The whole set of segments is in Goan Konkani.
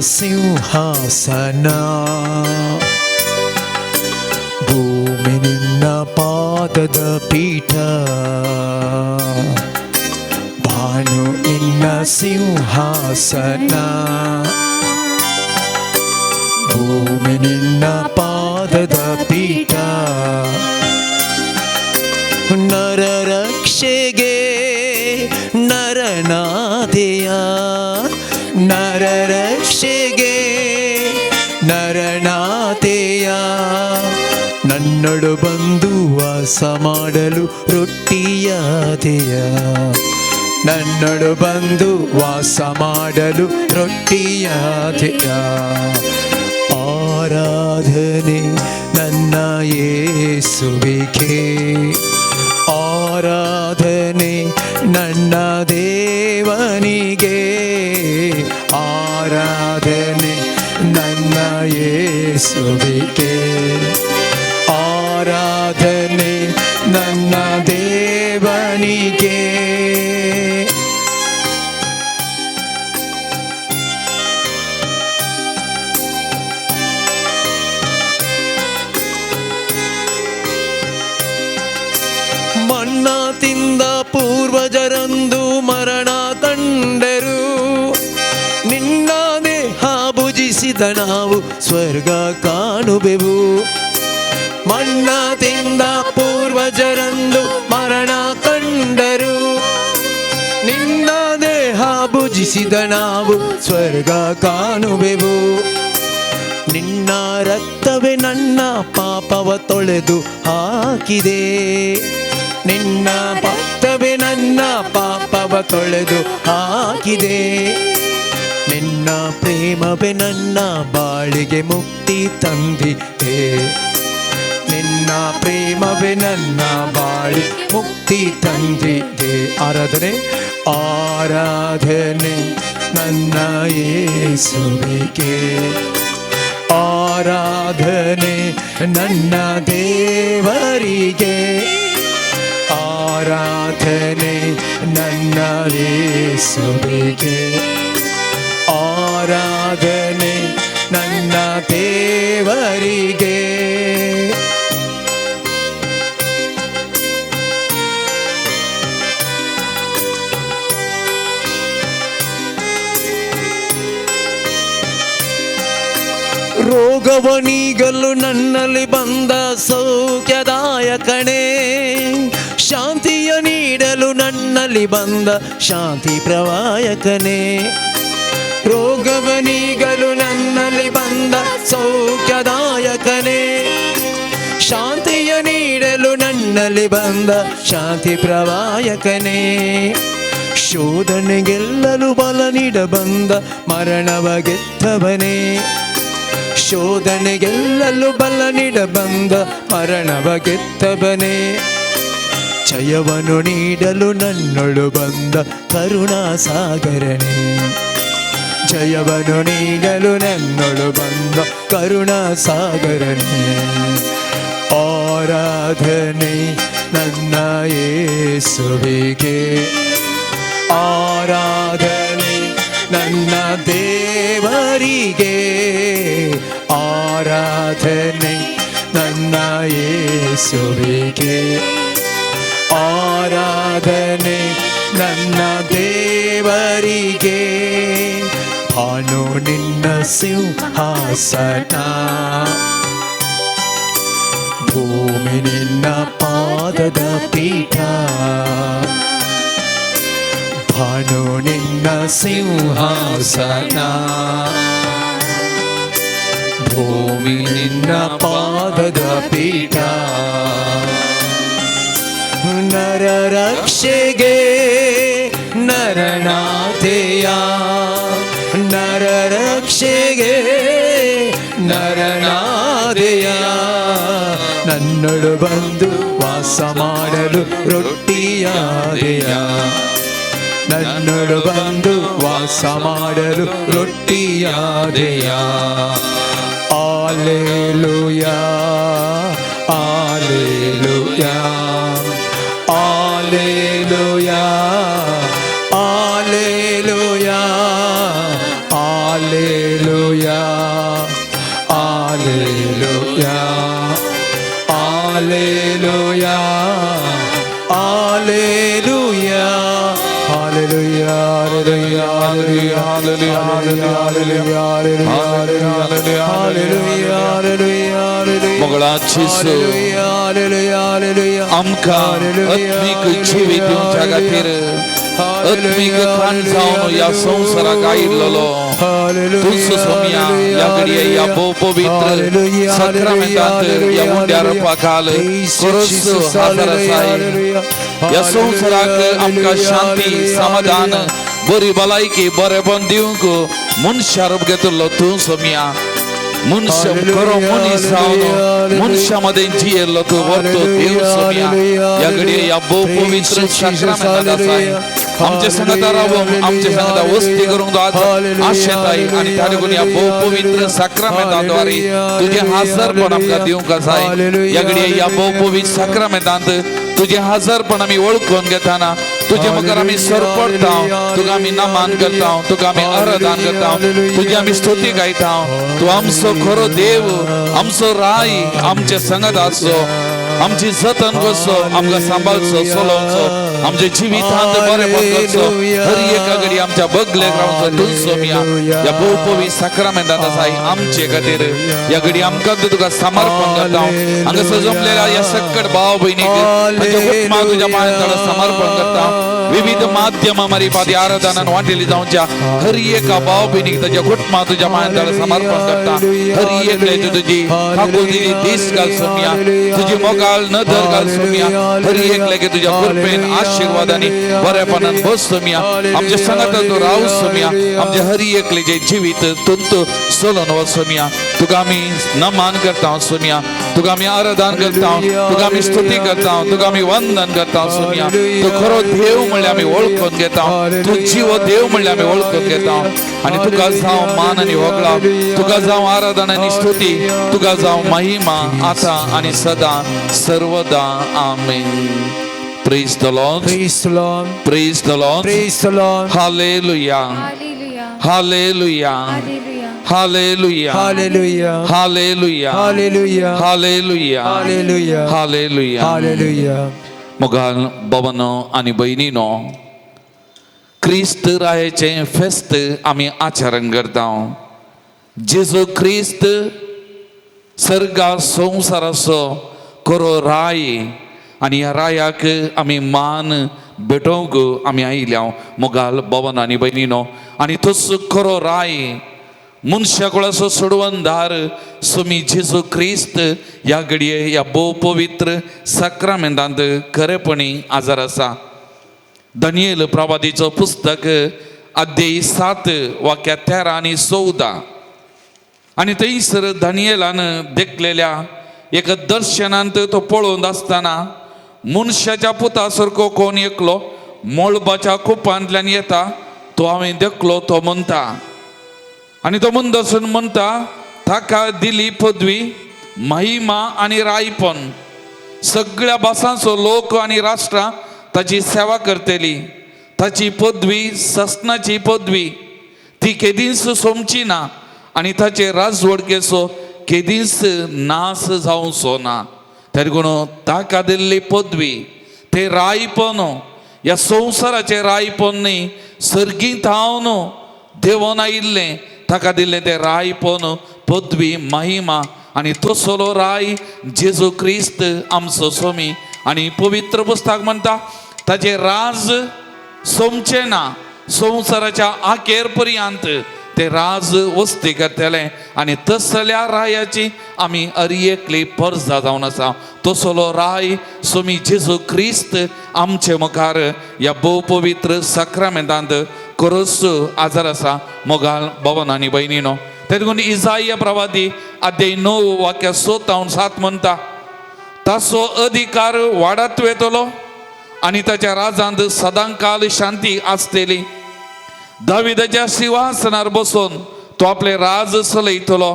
ಸಿಂಹಾಸನ, ಭೂಮಿ ನಿನ್ನ ಪಾದದ ಪೀಠ. ಭಾನು ನಿನ್ನ ಸಿಂಹಾಸನ, ಭೂಮಿ ನಿನ್ನ ಪಾದದ ಪೀಠ. ನರ ರಕ್ಷೆಗೆ ನರನಾದೆಯ, ನರ ರಕ್ಷೆಗೆ ನರನಾದೆಯ. ನನ್ನೊಳು ಬಂದು ವಾಸ ಮಾಡಲು ರೊಟ್ಟಿಯಾದೆಯ, ನನ್ನೊಳು ಬಂದು ವಾಸ ಮಾಡಲು ರೊಟ್ಟಿಯಾದೆಯ. ಆರಾಧನೆ ನನ್ನ ಯೇಸುವಿಗೆ, ಆರಾಧನೆ ನನ್ನ ದೇವನಿಗೆ, ಆರಾಧನೆ ನನ್ನ ಯೇಸುವಿಗೆ, ಆರಾಧನೆ ನನ್ನ ದೇವನಿಗೆ. ಮನ್ನ ತಿಂದ ಪೂರ್ವಜರಂದು ಮರಣ ಕಂಡರು, ನಿನ್ನ ದೇಹ ಭುಜಿಸಿದ ನಾವು ಸ್ವರ್ಗ ಕಾಣುವೆವು. ಮನ್ನ ತಿಂದ ಪೂರ್ವಜರಂದು ಮರಣ ಕಂಡರು, ನಿನ್ನ ದೇಹ ಭುಜಿಸಿದ ನಾವು ಸ್ವರ್ಗ ಕಾಣುವೆವು. ನಿನ್ನ ರಕ್ತವೇ ನನ್ನ ಪಾಪವ ತೊಳೆದು ಹಾಕಿದೆ, ನಿನ್ನ ರಕ್ತವೇ ನನ್ನ ಪಾಪವ ತೊಳೆದು ಹಾಕಿದೆ. ನಿನ್ನ ಪ್ರೇಮವೇ ನನ್ನ ಬಾಳಿಗೆ ಮುಕ್ತಿ ತಂದಿದೆ, ನಿನ್ನ ಪ್ರೇಮವೇ ನನ್ನ ಬಾಳಿ ಮುಕ್ತಿ ತಂದಿದೆ. ಆರಾಧನೆ, ಆರಾಧನೆ ನನ್ನ ಯೇಸುವಿಗೆ, ಆರಾಧನೆ ನನ್ನ ದೇವರಿಗೆ, ಆರಾಧನೆ ನನ್ನ ಯೇಸುವಿಗೆ, ಆರಾಧನೆ ನನ್ನ ದೇವರಿಗೆ. ರೋಗವ ನೀಗಲು ನನ್ನಲ್ಲಿ ಬಂದ ಸೌಖ್ಯದಾಯಕನೇ, ಶಾಂತಿಯ ನೀಡಲು ನನ್ನಲ್ಲಿ ಬಂದ ಶಾಂತಿ ಪ್ರವಾಯಕನೇ. ರೋಗವ ನೀಗಲು ನನ್ನಲ್ಲಿ ಬಂದ ಸೌಖ್ಯದಾಯಕನೇ, ಶಾಂತಿಯ ನೀಡಲು ನನ್ನಲ್ಲಿ ಬಂದ ಶಾಂತಿ ಪ್ರವಾಯಕನೇ. ಶೋಧನೆ ಗೆಲ್ಲಲು ಬಲ ನೀಡ ಬಂದ ಮರಣವ ಗೆದ್ದವನೇ, ಶೋಧನೆ ಗೆಲ್ಲಲು ಬಲ ನೀಡ ಬಂದ ಮರಣವ ಗೆದ್ದವನೇ. ಜಯವನ್ನು ನೀಡಲು ನನ್ನೊಳು ಬಂದ ಕರುಣಾ ಸಾಗರನೇ, ಜಯವನ್ನು ನೀಡಲು ನನ್ನೊಳು ಬಂದ ಕರುಣಾ ಸಾಗರನೇ. ಆರಾಧನೆ ನನ್ನ ಯೇಸುವಿಗೆ, ಆರಾಧನೆ ನನ್ನ ದೇವರಿಗೆ, ಆರಾಧನೆ ನನ್ನ ಯೇಸುವಿಗೆ, ಆರಾಧನೆ ನನ್ನ ದೇವರಿಗೆ. ಭಾನು ನಿನ್ನ ಸಿಂಹಾಸನ, ಭೂಮಿ ನಿನ್ನ ಪಾದದ ಪೀಠ. ಭಾನು ನಿನ್ನ ಸಿಂಹಾಸನ, ಭೂಮಿ ನಿನ್ನ ಪಾದದ ಪೀಠ. ನರ ರಕ್ಷೆಗೆ ನರನಾದೆಯ, ನರ ರಕ್ಷೆಗೆ ನರನಾದೆಯ. ನನ್ನೊಳು ಬಂದು ವಾಸ ಮಾಡಲು ರೊಟ್ಟಿಯಾದೆಯ, ನನ್ನೊಳು ಬಂದು ವಾಸ ಮಾಡಲು ರೊಟ್ಟಿಯಾದೆಯ. ಆಲೇಲುಯಾ, ಆಲೇಲುಯಾ, ಆಲೇಲುಯಾ, ಆಲೇಲುಯಾ, ಆಲೇಲುಯಾ. Hallelujah. Hallelujah. Hallelujah. Hallelujah. Hallelujah. Hallelujah. Hallelujah. Hallelujah. Hallelujah. Hallelujah. Hallelujah. Hallelujah. मोगळा जेजू, Hallelujah. Hallelujah. Hallelujah. आमकां आत्मीक जिवीत दिवच्या खातीर आत्मीक खाण जावन ह्या संवसाराक आयिल्लो तूंच सोम्या, ह्या घडये ह्या भोव पवित्र सक्रामेंतांत ह्या उंड्या रोपा खाल खरोच हाजर आसाय. ह्या संवसाराक आमकां शांती, समाधान, बरी भलायकी, बरेपण दिवंक मनशा रूप घेतिल्लो तूं सोम्या. मनशा खरो मनीस जावन मनशा मदें जियेल्लो तूं व्हरतो देव सोम्या. ह्या घडये ह्या भोव पवित्र साक्रामेंतांत आसाय. आमच्या संगता रावूंक, आमच्या संगता वस्ती करूंक तूं आज आशेताय आनी त्या देखून ह्या भोव पवित्र साक्रामेंताद्वारे तुजें हाजरपण आमकां दिवंक आसाय. ह्या घडये ह्या भोव पवित्र साक्रामेंतांत तुजें हाजरपण आमी वळखून घेताना तुजे मुखार आमी सरपडटा, तुका आमी नमान करता, तुका आमी आराधन करता, तुजी आमी स्तुती गायता. तूं आमचो खरो देव, आमचो राय, आमचे संगत आसचो, आमची जतन करचो, आमकां सांबाळचो, चलोवचो, आमच्या जिवितांत बरेपण करचो. हर एका घडी आमच्या बगलेक रावचो तूं सोम्या. ह्या भोव पवित्र साक्रामेंतांत आसाय आमचे खातीर. ह्या घडी आमकां तुका समर्पण करता. हांगासर जमलेल्या ह्या सक्कड भाव भयणीक तांच्या कुटुंबाक तुज्या पांयां तळा समर्पण करता. विविध माध्यमां मार्फत आराधनान वांटेली जावच्या हर एका भाव भयणीक ताच्या कुटुंबाक तुज्या पांयां तळा समर्पण करता. हर एकले तुजी काकुळतीची दीस घाल सोम्या, तुजी मोगाळ नदर घाल सोम्या. हर एकल्याक तुज्या कृपेन, आशीर्वादांनी, बरेपणान बस सोम्या. आमच्या संगात तूं राव सोम्या. आमच्या हर एकल्याचें जिवीत तुंत चलोवन वच सोम्या. तुका आमी नमान करता सोम्या, तुका आमी आराधन करता, तुका आमी स्तुती करता, तुका आमी वंदन करता सोम्या. तूं खरो देव म्हणल्यार आमी वळखून घेता, तूं जिवो देव म्हणल्यार आमी वळखून घेता. आनी तुका जावं मान आनी होगळा, तुका जावं आराधन आनी स्तुती, तुका जावं महिमा आतां आनी सदां सर्वदा. आमेन. Praise the Lord. Praise the Lord. Praise the Lord. Praise the Lord. Hallelujah. Hallelujah. Hallelujah. Hallelujah. Hallelujah. Hallelujah. Hallelujah. Hallelujah. Hallelujah. Hallelujah. Hallelujah. Hallelujah. मोगाल बाबानो आनी भयणीनो, क्रिस्त रायाचें फेस्त आमी आचरण करता. जेजू क्रिस्त सर्गा संवसाराचो खरो राय आनी ह्या रायाक आमी मान भेटोवंक आमी आयल्या मोगाल बाबानो आनी भयणीनो. आनी तोच खरो राय, मनशा कुळाचो सोडवणदार स्वामी जेजू क्रिस्त ह्या घडये ह्या भोव पवित्र साक्रामेंतांत खरेपणी आजार आसा. दानियल प्रवादीचो पुस्तक अध्याय 7 वाक्या 13 आनी 14. आनी थंयसर दानियलान देखलेल्या एका दर्शनांत तो पळोवन आसतना मनशाच्या पुता सारको कोण एकलो मळबाच्या कुपांतल्यान येता तो हांवें देखलो. तो म्हणटा आनी तो मुंदसून म्हणटा, ताका दिली पदवी, महिमा आनी रायपण. सगळ्या भासांचो लोक आनी राष्ट्रां ताची सेवा करतली. ताची पदवी ससनाची पदवी, ती केदींच सोंपची ना आनी ताचे राजवडकेचो केदींच नाश जावचो ना. तरी कोण ताका दिल्ली पदवी ते रायपण ह्या संवसाराचें रायपण न्ही, सर्गींत हांव देवोन आयिल्लें ताका दिल्लें तें रायपण, पदवी, महिमा. आनी तसलो राय जेजू क्रिस्त आमचो स्वामी. आनी पवित्र पुस्तक म्हणटा ताचें राज सोंपचें ना, संवसाराच्या आखेर पर्यंत ते राज वस्ती करतले. आनी तसल्या रायाची आमी अरयेकली परजा जावन आसा. तसलो राय स्वामी जेजू क्रिस्त आमचे मुखार ह्या भोव पवित्र साक्रामेंतांत खरोच आजार आसा मोगाल भवन आनी भयणीनो. तेदून इजाय प्रवादी अध्याय 9 वाक्य 6-7 म्हणटा, ताचो अधिकार वाडत वेतलो आनी ताच्या राजांत सदांकाल शांती आसतली. दाविदाच्या सिंहासनार बसून तो आपले राज चलयतलो.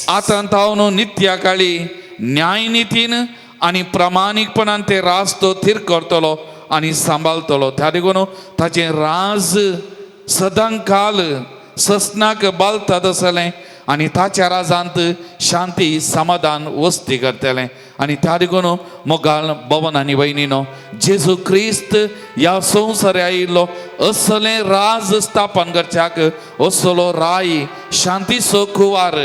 आतां तावन नित्या काळी न्यायनितीन आनी प्रामाणीकपणान ते राज तो थीर करतलो आनी सांबाळतलो. त्या देखून ताचें राज सदांकाल ससनाक बालता तसलें आनी ताच्या राजांत शांती समाधान वस्ती करतलें. आनी त्या देखून मोगाल भवन आनी भयणीनो, जेजू क्रिस्त ह्या संवसार आयिल्लो असलें राज स्थापन करच्याक, असलो राय शांतीचो कुवार.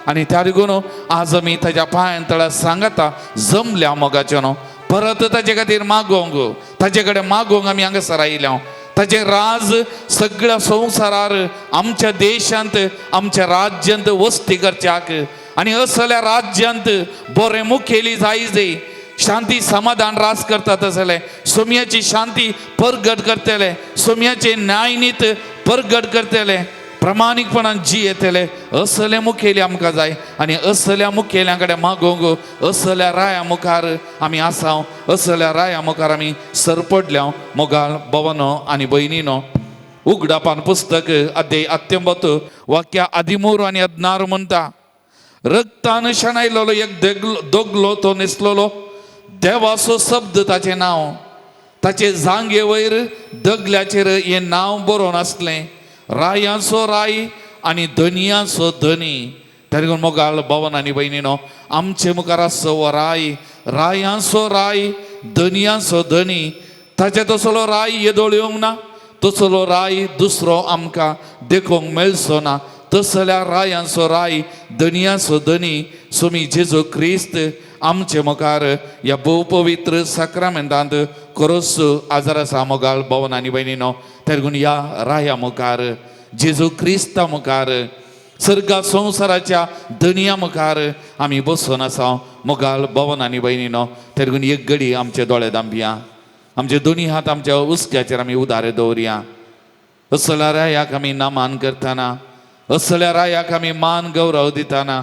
आनी त्या देखून आज आमी ताच्या पांयां तळा सांगता जमल्या मोगाचें न्हू, परत ताजे खातीर मागोवंक, ताजे कडेन मागोवंक आमी हांगासर आयल्या. ताजें राज सगळ्या संवसारार, आमच्या देशांत, आमच्या राज्यांत वस्ती करच्याक आनी असल्या राज्यांत बरें मुखेली जाय जाय शांती समाधान राज करतात आसले, सोम्याची शांती परगट करतले, सोम्याचे न्यायनीत परगट करतले, प्रामाणीकपणान जियेतले असले मुखेली आमकां जाय. आनी असल्या मुखेल्यां कडेन मागोवंक असल्या राया मुखार आमी आसाव, असल्या राया मुखार आमी सरपडल्या. मोगाल भवनो आनी भयणीनो, उगडापान पुस्तक अध्याय 19 वाक्या 13 आनी 16 म्हणटा, रक्तान शेणायलेलो एक दोगलो तो न्हेसलेलो, देवाचो शब्द ताचें नांव, ताचे जांगे वयर दगल्याचेर हें नांव बरोवन आसलें, रायांचो राय आनी धनयांचो धनी. तरी मोगाल भवन आनी भयणीनो, आमचे मुखार आसचो हो राय, रायांचो राय, धनयांचो धनी. ताचे तसलो राय येदोळ येवंक ना, तसलो राय दुसरो आमकां देखूंक मेळचो ना. तसल्या रायांचो राय, धनयांचो धनी सुमी जेजू क्रिस्त आमचे मुखार ह्या भोव पवित्र साक्रामेंतांत खरोच आजार आसा. मोगाल भवन आनी भयणीनो, तेगून ह्या राया मुखार, जेजू क्रिस्ता मुखार, सर्गा संवसाराच्या धनया मुखार आमी बसून आसा. मोगाल भवन आनी भयणीनो, तेगून एक घडी आमचे दोळे दांपया, आमचे दोनी हात आमच्या उस्क्याचेर आमी उदारे दवरया. असल्या रायाक आमी नामान करतना, असल्या रायाक आमी मान गौरव दितना,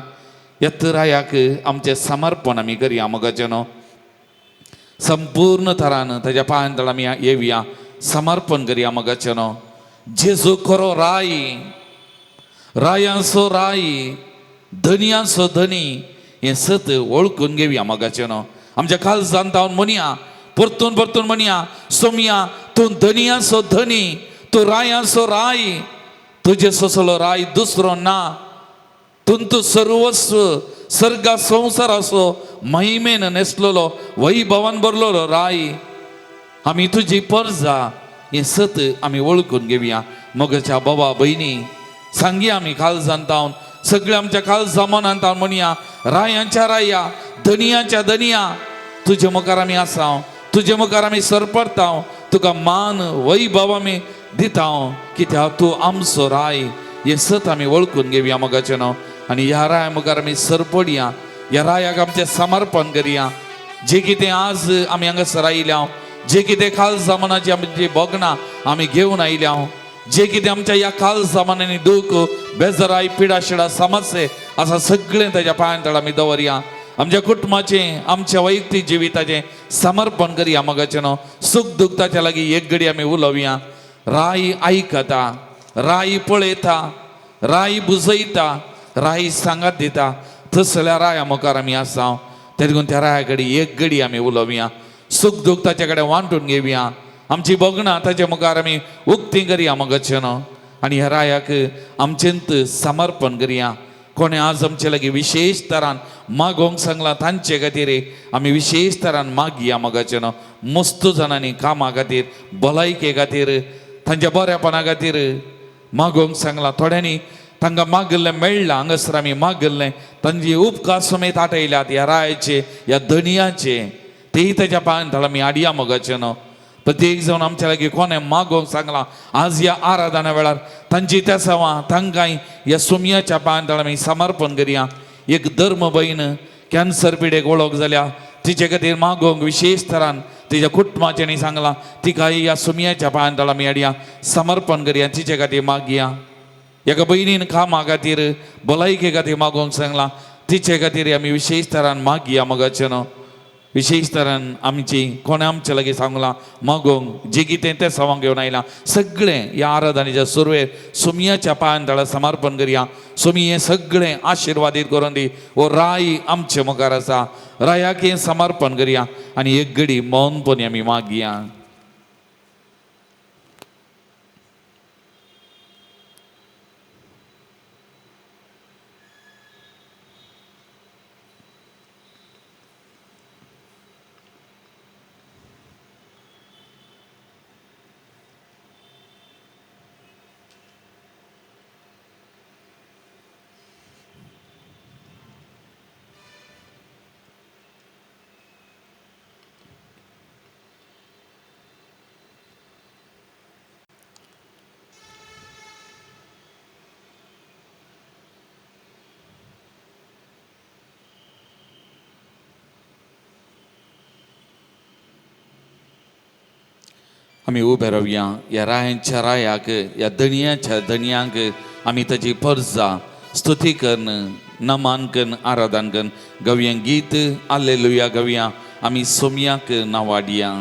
ह्या रायाक आमचें समर्पण आमी करया. मोगाचें न्हू, संपूर्ण थरान ताच्या पांयां तळ आमी येवया, समर्पण करया. मोगाचें न्हू, जेजू खरो राय, रायांचो राय, धनयांचो धनी हें सत वळखून घेवया. मोगाचें न्हू, आमच्या काळजान तावन म्हणया, परतून परतून म्हणया, सोमया तूं धनयांचो धनी, तूं रायांचो राय, तुजे सोसलो राय दुसरो ना, तुंतू सर्वस्व सर्गा संवसाराचो महिमेन न्हेसलेलो वैभवान भरलेलो राय, आमी तुजी परजा हें सत आमी वळखून घेवया. मोगाच्या बाबा भयणी, सांगया आमी काळजान तावन, सगळ्या आमच्या काळजा मनान तावन म्हणया, रायांच्या राया, धनयांच्या धनया, तुजे मुखार आमी आसाव, तुजे मुखार आमी सरपडटाव, तुका मान वैभव आमी दिताव, कित्याक तूं आमचो राय हें सत आमी वळखून घेवया. मोगाचें न्हू, आनी ह्या राया मुखार आमी सरपडया, ह्या रायाक आमचें समर्पण करया. जे कितें आज आमी हांगासर आयल्या, जे कितें काळजा मनाची आमची भोगणां आमी घेवन आयल्या, जे कितें आमच्या ह्या काळजा मनांनी दूख बेजराय पिडा शिडा समस्ये आसा, सगळें ताच्या पांयां तळ आमी दवरया. आमच्या कुटुंबाचें, आमच्या वैयक्तीक जिविताचें समर्पण करया. मोगाचें न्हू, सूख दूख ताच्या लागीं एक घडी आमी उलोवया. राय आयकता, राय पळयता, राय बुजयता, राय सांगात दिता, तसल्या राया मुखार आमी आसा. तेदून त्या राया कडेन एक घडी आमी उलोवया, सूख दूख ताचे कडेन वांटून घेवया, आमची भोगणां ताचे मुखार आमी उक्ती करया. मोगाचें न्हू, आनी ह्या रायाक आमचेंत समर्पण करया. कोणें आज आमचे लागीं विशेश तरान मागोवंक सांगलां तांचे खातीर आमी विशेश तरान मागया. मोगाचें न्हू, मस्त जाणांनी कामा खातीर, भलायके खातीर, तांच्या बऱ्यापणा खातीर मागोवंक सांगलां. थोड्यांनी तांकां मागिल्लें मेळ्ळां, हांगासर आमी मागिल्लें तांची उपकार समेत आटयल्यात ह्या रायाचे, ह्या धनयाचे, तेय ताच्या पांयां तळ आमी हाडया. मोगाचें न्हू, प्रत्येक जावन आमच्या लागीं कोणें मागोवंक सांगलां आज ह्या आराधना वेळार तांची तेसावां तांकां ह्या सोमयाच्या पांयां तळ आमी समर्पण करया. एक धर्म भयण कॅन्सर पिडेक वळख जाल्या, तिचे खातीर मागोवंक विशेश तरान तिच्या कुटुंबाच्यांनी सांगलां, तिकाय ह्या सोमयाच्या पांयां तळ आमी हाडया, समर्पण करया, तिचे खातीर मागया. एका भयणीन कामा खातीर, भलायके खातीर मागोवंक सांगलां, तिचे खातीर आमी विशेश तरान मागया. मोगाचें न्हू, विशेश तरान आमची कोणें आमचे लागीं सांगलां मागोवंक, जे कितें तें सवांक घेवन आयलां, सगळें ह्या आराधनेच्या सुरवेर सोमयाच्या पांयां तळा समर्पण करया. सोमी हें सगळें आशिर्वादीत करून दी. हो राय आमचे मुखार आसा, रायाक हें समर्पण करया आनी एक घडी मौनपणी आमी मागया. आमी उबे रावया. ह्या रायांच्या रायाक, ह्या धनयाच्या धनयांक आमी ताची परजा स्तुती करून, नमान करून, आराधन करून गवया गीत आलेलुया गवया. आमी सोमयाक नावाडया.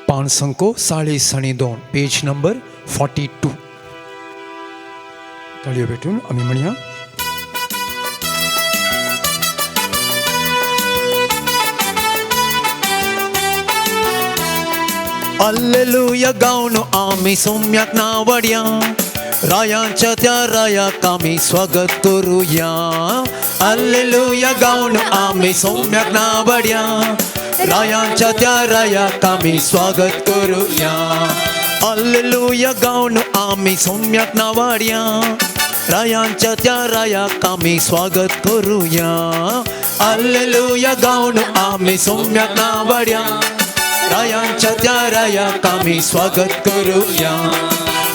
पानसंको 42, पेज नंबर 42. ताळयो भेटून आमी म्हणया. अल्लेलुया गावन आमी सोम्याक नावड्या, रायांच्या त्या रायाक आमी स्वागत करुया. अल्लेलुया गावन आमी सोम्याक नावड्या, रायांच्या त्या रायाक आमी स्वागत करुया. अल्लेलुया गावन आमी सोम्याक नावड्या, रायांच्या त्या रायाक आमी स्वागत करुया. अल्लेलुया गावन आमी सोम्याक नावड्या, रायांच्या त्या रायाक आमी स्वागत करुया.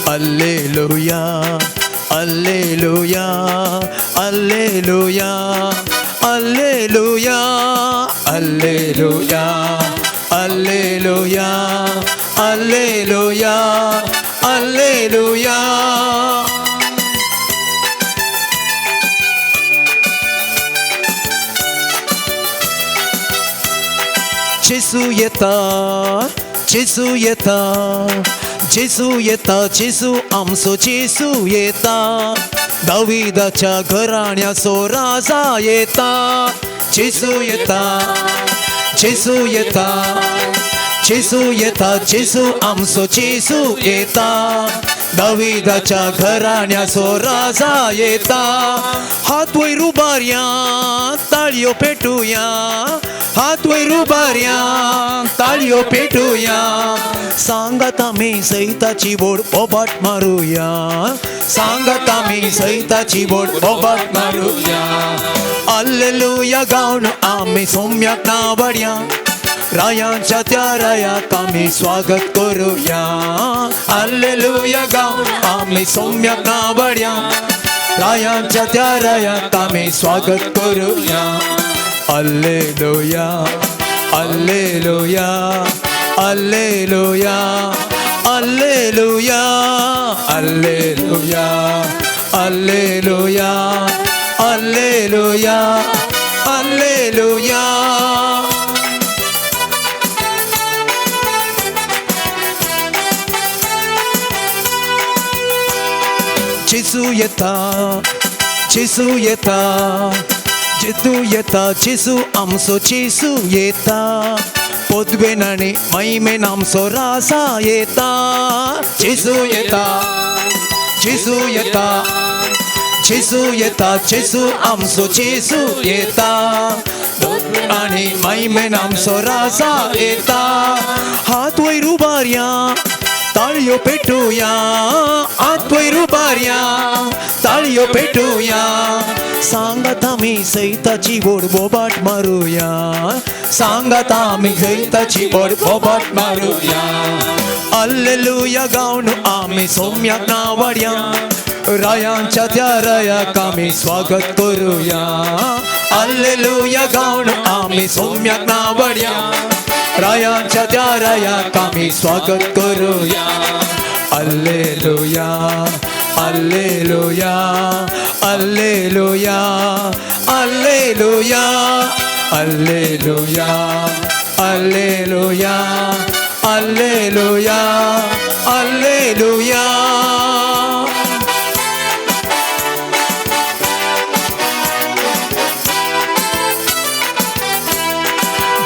Alleluia alleluia alleluia alleluia alleluia alleluia alleluia alleluia. जेसू येता, जेसू येता, जेसू येता, जेसू आमचो जेसू येता. दाविदाच्या घराण्याचो राजा येता. जेसू येता, जेसू येता, जेसू येता, जेसू आमचो जेसू येता. दाविदाच्या घराण्याचो राजा येता. हात वयर उबारया, ताळयो पेटुया. हात वयर उबारया, ताळयो पेटुया. सांगात आमी सैताची बोड बोबाट मारुया. सांगात आमी सैताची बोड बोबाट मारुया. अल्लेलुया गावन आमी सोम्याक नावड्या, रायांच्या त्या रायाक आमी स्वागत करुया. अल्लेलुया गावन आमी सोम्याक नावड्या, रायांच्या त्या रायाक आमी स्वागत करुया. Alleluia alleluia alleluia alleluia alleluia alleluia alleluia alleluia. जेसू येता, जेसू येता, जेसू येता, जेसू आमचो जेसू येता. पदवेन आनी महिमेन आमचो राजा येता. जेसू येता, जेसू येता, जेसू येता, जेसू आमचो जेसू येता. आनी महिमेन आमचो राजा येता. हात वयर उबारया, ताळयो पेटुया. हात वयर उबारया, ताळयो पेटुया. सांगात आमी सैताची बोड बोबाट मारुया. सांगात आमी सैताची बोड बोबाट मारुया. अल्लेलुया गावन आमी सोम्याक नावड्या, रायांच्या त्या रायाक आमी स्वागत करुया. अल्लेलुया गावन आमी सोम्याक नावड्या, रायांच्या त्या रायाक आमी स्वागत करुया. Alleluia alleluia alleluia alleluia alleluia alleluia alleluia alleluia.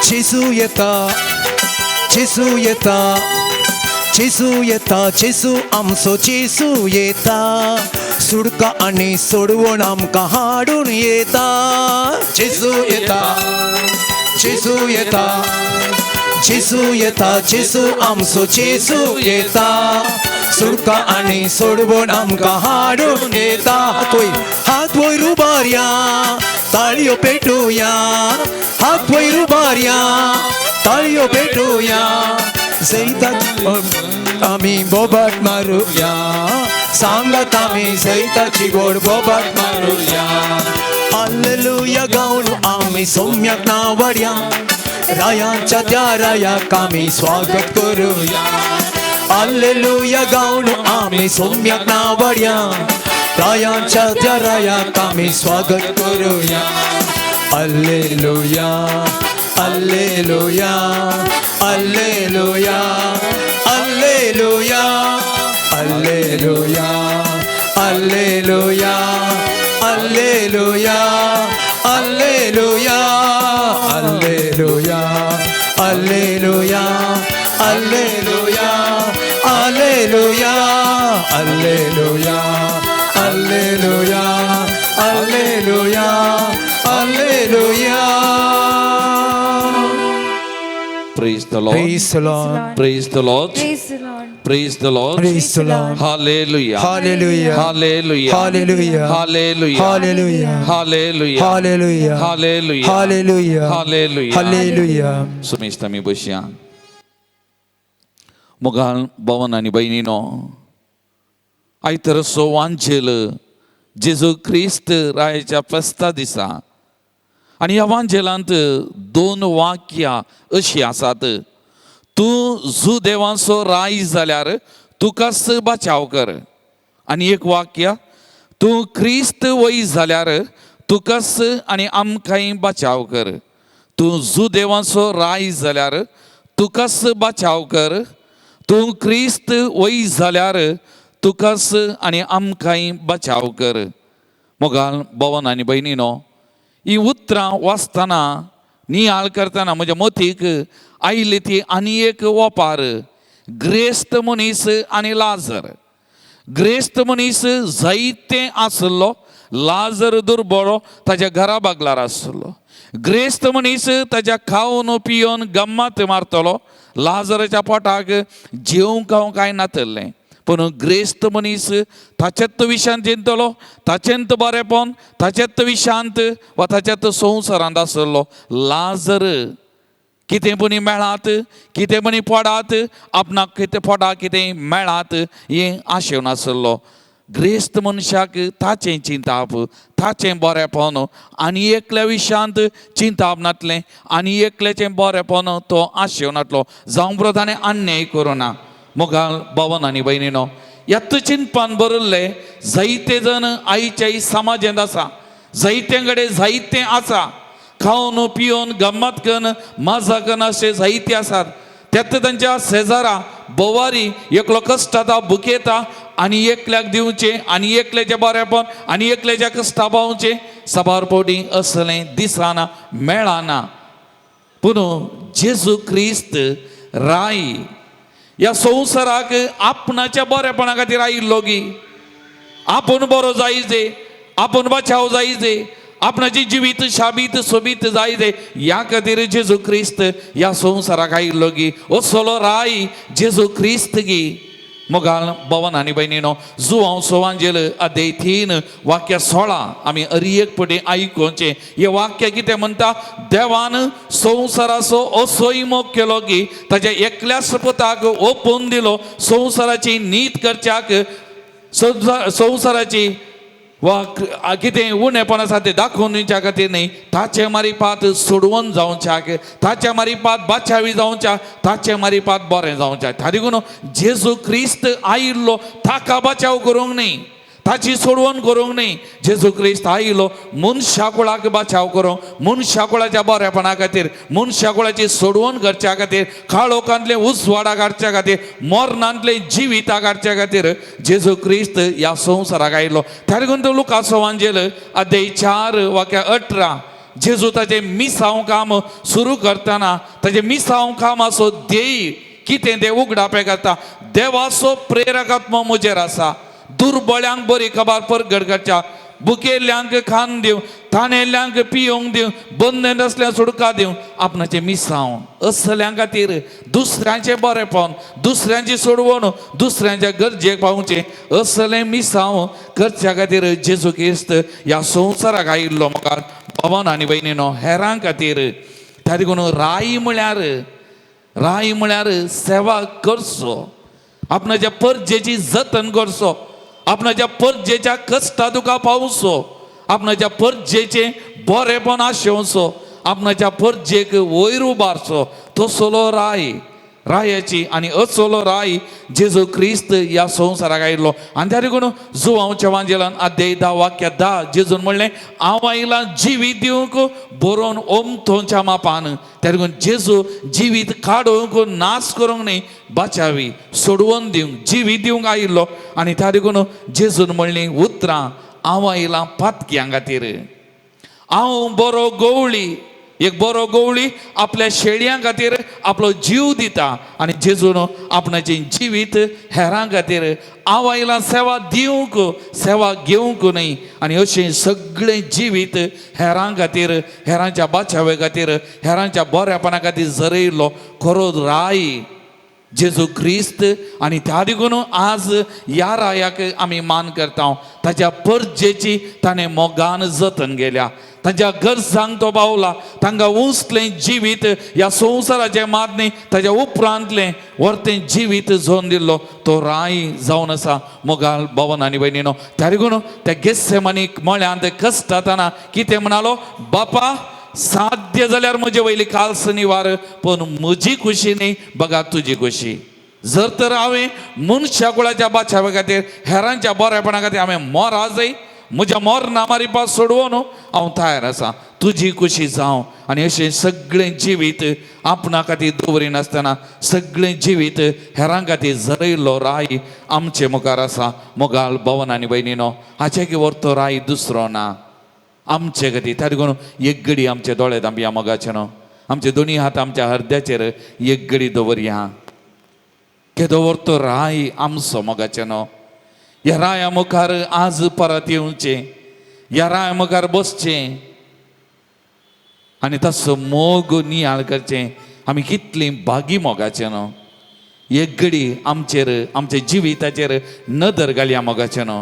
जेसू येता, जेसू येता, जेसू येता, जेसू आमचो जेसू येता. सुडका आनी सोडवण आमकां हाडून येता. जेसू येता, जेसू येता, जेसू येता, जेसू आमचो जेसू येता. सुडका आनी सोडवण आमकां हाडून येता. हात वयर उबारया, ताळयो पेटुया. हात वयर उबारया, ताळयो पेटुया. जैताची आमी बोबाट मारुया. सांगात आमी जैताची गोड बोबाट मारुया. अल्लेलुया गावन आमी सोम्याक नावड्या, रायांच्या त्या रायाक आमी स्वागत करुया. आल्लेलुया गावन आमी सोम्याक नावडया, रायांच्या त्या रायाक आमी स्वागत करुया. Alleluia, alleluia, alleluia, alleluia, alleluia, alleluia, alleluia, alleluia, alleluia, alleluia, alleluia, alleluia, alleluia, alleluia, alleluia, alleluia. Praise the Lord. Praise the Lord. Praise the Lord. Praise the Lord. Praise the Lord. Praise the Lord. Hallelujah. Hallelujah. Hallelujah. Hallelujah. Hallelujah. Hallelujah. Hallelujah. Hallelujah. Hallelujah. Hallelujah. Hallelujah. Hallelujah. सुमेस्त आमी बसया. मोगाल भवन आनी भयणीनो, आयतर सो वांजेल जेजू क्रिस्त रायाच्या फेस्ता दिसा, आनी ह्या वांजेलांत दोन वाक्यां अशीं आसात. तूं जुदेवांचो राय जाल्यार तुकाच बचाव कर, आनी एक वाक्य, तूं क्रिस्त वय जाल्यार तुकाच आनी आमकांय बचाव कर. तूं जुदेवांचो राय जाल्यार तुकाच बचाव कर, तूं क्रिस्त वय जाल्यार तुकाच आनी आमकांय बचाव कर. मोगाल भवन आनी भयणीनो, ही उतरां वाचतना नियाळ करतना म्हज्या मतीक आयली ती आनी एक ओपार, ग्रेस्त मनीस आनी लाजर. ग्रेस्त मनीस जायते आसलो, लाजर दुर्बळो ताज्या घरा बागलार आसलो. ग्रेस्त मनीस ताज्या खावन पिवन गम्मात मारतलो, लाजराच्या पोटाक जेवंक खावंक कांय नातलें. पूण ग्रेस्त मनीस ताचेत विशांत जिंतलो, ताचेंत बरेपण, ताचेत विशांत वा ताचेत संवसारांत आसलो. लाजर कितें पुणी मेळात, कितें पुणी पडात, आपणाक कितें पोटाक कितें मेळात हें आशेवन आसलो. ग्रेस्त मनशाक ताचें चिंताप, ताचें बरेपण आनी एकल्या विशांत चिंताप नातलें, आनी एकल्याचें बरेपण तो आशेवन नातलो. जावं पुरो ताणें अन्याय करुना. मोगाल भवन आनी भयणीनो, ह्याच चिंतपान बरयल्लें जायते जण आयच्या समाजांत आसा, जायते कडेन जायतें आसा, खावन पिवन गम्मत कन्न मजा कन्न अशे जायते आसात. त्यात तांच्या शेजारा बोवारी एकलो कश्टाता भुकेता आनी एकल्याक दिवचें आनी एकल्याचें बरेपण आनी एकल्याच्या कश्टा पावचें साबार फावटी असलें दिसना मेळना. पूण जेजू क्रिस्त राय ह्या संवसाराक आपणाच्या बरेपणा खातीर आयिल्लो गी, आपूण बरो जायजे, आपूण बचाव जायजे, आपणाची जिवीत शाबीत सोबीत जायजे, ह्या खातीर जेजू क्रिस्त ह्या संवसाराक आयिल्लो गी. असलो राय जेजू क्रिस्त गी. मोगाल भवन आनी भयणीनो, जुवांव सोवांजेल अध्याय 3 वाक्य 16 आमी अरी एक पटी आयकुचें. हें वाक्य कितें म्हणटा, देवान संवसाराचो असोय मोग केलो की ताच्या एकल्याच पुताक ओपून दिलो संवसाराची नीत करच्याक, संवसाराची वा कितें उणेपण आसा तें दाखोवन दिवच्या खातीर न्ही, ताचे मारिपात सोडवून जावच्याक, ताचे मारिपात बाचावी जावच्या, ताचे मारिपात बरें जावच्याक. ता देखून जेजू क्रिस्त आयिल्लो ताका बचाव करूंक न्ही, ताची सोडवण करूंक न्ही. जेजू क्रिस्त आयिल्लो मनशा कुळाक बचाव करूंक, मनशा कुळाच्या बरेपणा खातीर, मनशा कुळाची सोडवण करच्या खातीर, काळोखांतलें उजवाडा काडच्या खातीर, मरणांतलें जिविता काडच्या खातीर जेजू क्रिस्त ह्या संवसाराक आयिल्लो. त्या देखून तो लुकाचो वांजेल अध्याय 4 वाक्य 18 जेजू ताचें मिसांव काम सुरू करतना ताचें मिसांव कामाचो ध्येय कितें तें उगडापें करता. देवाचो प्रेरकात्म म्हजेर आसा, दुर्बळ्यांक बरी खबर परगट करच्या, भुकेल्ल्यांक खाण दिवं, ताणेल्ल्यांक पियोंक दिवं, बंदन आसल्यार सुडका दिवं. आपणाचें मिसांव असल्यां खातीर दुसऱ्यांचें बरेपण, दुसऱ्यांची सोडवण, दुसऱ्यांच्या गरजेक पावचें असलें मिसांव करच्या खातीर जेजू क्रिस्त ह्या संवसाराक आयिल्लो. म्हाका भवन आनी भयणीनो, हेरां खातीर. त्या देखून राय म्हळ्यार, राय म्हळ्यार सेवा करचो, आपणाच्या परजेची जतन करचो, आपणाच्या परजेच्या कश्टा तुका पावचो, आपणाच्या परजेचें बरेपण आशेवचो, आपणाच्या परजेक वयर उबारचो, तसलो राय. रायाची आनी असलो राय जेजू क्रिस्त ह्या संवसाराक आयिल्लो. आनी त्या देखून जुवांवच्या वांजेलान अध्याय 10 वाक्य 10 जेजून म्हणलें हांव आयला जिवीत दिवंक बरोवन ओमथोंच्या मापान. त्या देखून जेजू जिवीत काडूंक नाश करूंक न्ही, बाचावी सोडवून दिवंक जिवीत दिवंक आयिल्लो. आनी त्या देखून जेजून म्हणलीं उतरां हांव आयलां पातक्यां खातीर. हांव बरो गवळी, एक बरो गवळी आपल्या शेळयां खातीर आपलो जीव दिता आनी जेजून आपणाचें जिवीत हेरां खातीर हांव आयलां सेवा दिवंक, सेवा घेवंक न्हय. आनी अशें सगळें जिवीत हेरां खातीर, हेरांच्या बाचावे खातीर, हेरांच्या बऱ्यापणा खातीर जरयल्लो खरो राय जेजू क्रिस्त. आनी त्या देखून आज ह्या रायाक आमी मान करता. ताच्या परजेची ताणें मोगान जतन केल्या, ताच्या गरजांक तो पावला, तांकां उंचलें जिवीत ह्या संवसाराचें मात न्ही ताच्या उपरांतलें वर्तें जिवीत झोन दिल्लो तो राय जावन आसा मोगाल भवन आनी भयणीनो. त्या देखून त्या गेस्सेमानी मळ्यांत कश्टातना कितें म्हणालो, बापा साध्य जाल्यार म्हजे वयली काल्स निवार, पूण म्हजी खुशी न्ही बघा तुजी खुशी. जर तर हांवें मनशा कुळाच्या बाचाव्या खातीर हेरांच्या बरेपणा खातीर हांवें मोरा जाय, म्हज्या मोर मारिपा सोडवून हांव तयार आसा, तुजी खुशी जावं. आनी अशें सगळें जिवीत आपणा खातीर दवरिनासतना सगळें जिवीत हेरां खातीर झरयल्लो राय आमचे मुखार आसा मोगाल भवन आनी भयणीनो. हाचे की व्हरतो राय दुसरो ना आमचे खातीर. त्या देखून एक घडी आमचे दोळे धांपया मोगाचे न्हू, आमचे दोनी हात आमच्या हरद्याचेर एक घडी दवरया. केदो व्हरतो राय आमचो मोगाचे न्हू. ह्या राया मुखार आज परत येवचें, ह्या राया मुखार बसचें आनी ताचो मोग नियाळ करचें. आमी कितलीं भागी मोगाचें न्हू. एक घडी आमचेर आमच्या जिविताचेर नदर घालया मोगाचें न्हू.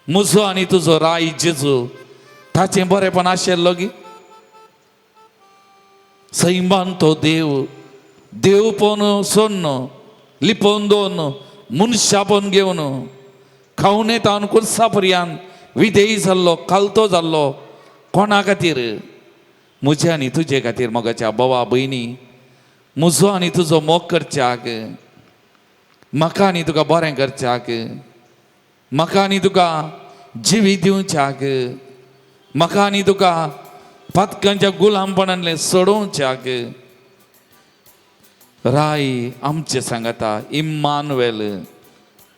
म्हजो आनी तुजो राय जेजू ताचें बरेंपण आशिल्लो गी. सैमान तो देव देवपण सोन्न लिपोवन दोन मनशापण घेवन खावन येता कुर्सा पर्यंत विधेयी जाल्लो खालतो जाल्लो कोणा खातीर, म्हज्या आनी तुजे खातीर मोगाच्या भावा भयणी. म्हजो आनी तुजो मोग करच्याक, म्हाका आनी तुका बरें करच्याक, म्हाका आनी तुका जिवीत दिवच्याक, म्हाका आनी तुका पातकांच्या गुलामपणांतलें सोडोवच्याक राय आमचे सांगाता. इम्मानुएल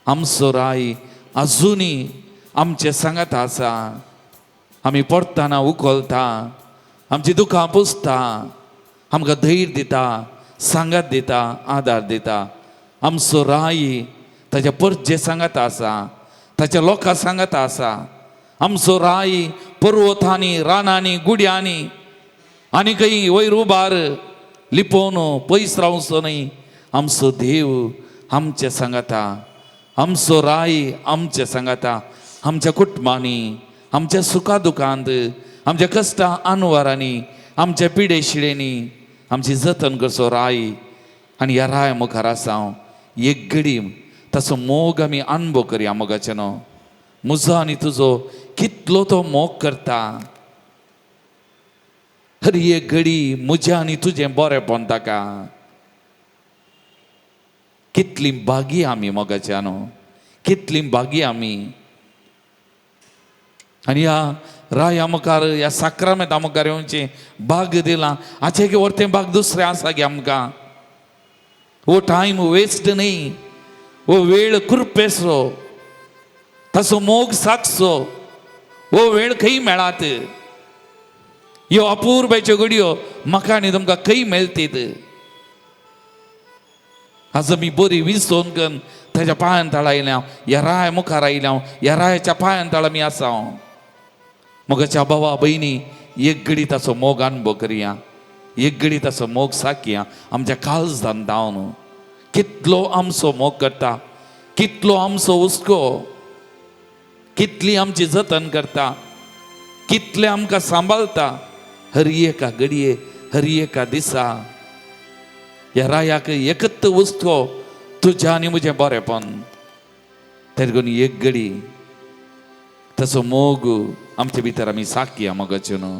आमचो राय आजुनी आमचे सांगाता आसा. आमी पडटना उखलता, आमची दुखां पुसता, आमकां धैर्य दिता, सांगात दिता, आदार दिता. आमचो राय ताच्या परजे सांगाता आसा, ताच्या लोकां सांगाता आसा. आमचो राय पर्वतांनी रानांनी गुड्यांनी आनी खंय वयर उबार लिपोवन पयस रावचो न्हय. आमचो देव आमचे सांगाता, आमचो राय आमचे सांगाता. आमच्या कुटुंबांनी, आमच्या सुखा दुखांत, आमच्या कश्टा अनवारांनी, आमच्या पिडे शिळेंनी आमची जतन करचो राय. आनी ह्या राय मुखार आसा हांव एक घडी ताचो मोग आमी अणभव करया मोगाचें न्हू. म्हजो आनी तुजो कितलो तो मोग करता. हर एक घडी म्हजें आनी तुजें बरेंपण ताका. कितली भागी आमी मोगाच्या न्हू, कितली भागी आमी. आनी ह्या राया मुखार ह्या साक्रामेंता मुखार येवचें भाग दिलां. हाचें की व्हरतें भाग दुसरें आसा गे आमकां. हो टायम वेस्ट न्ही, हो वेळ कृपेचो, ताचो मोग सागचो. हो वेळ खंय मेळात? ह्यो अपुरबायच्यो घडयो म्हाका आनी तुमकां खंय मेळटीत? आज आमी बरी विसोवन करून ताच्या पांयान तळा आयल्या, ह्या राय मुखार आयल्या, ह्या रायाच्या पांयान तळा आमी आसा. मोगाच्या भावा भयणी एक घडी ताचो मोग अणभव करया, एक घडी ताचो मोग साकया आमच्या काळजान धांवन. कितलो आमचो मोग करता, कितलो आमचो हुस्को, कितली आमची जतन करता, कितले आमकां सांबाळता. हर एका घडये, हर एका दिसा ह्या रायाक एकत हुस्को तुज्या आनी म्हजें बरेंपण. तेरे एक घडी ताचो मोग आमचे भितर आमी साकया मोगाचें न्हू.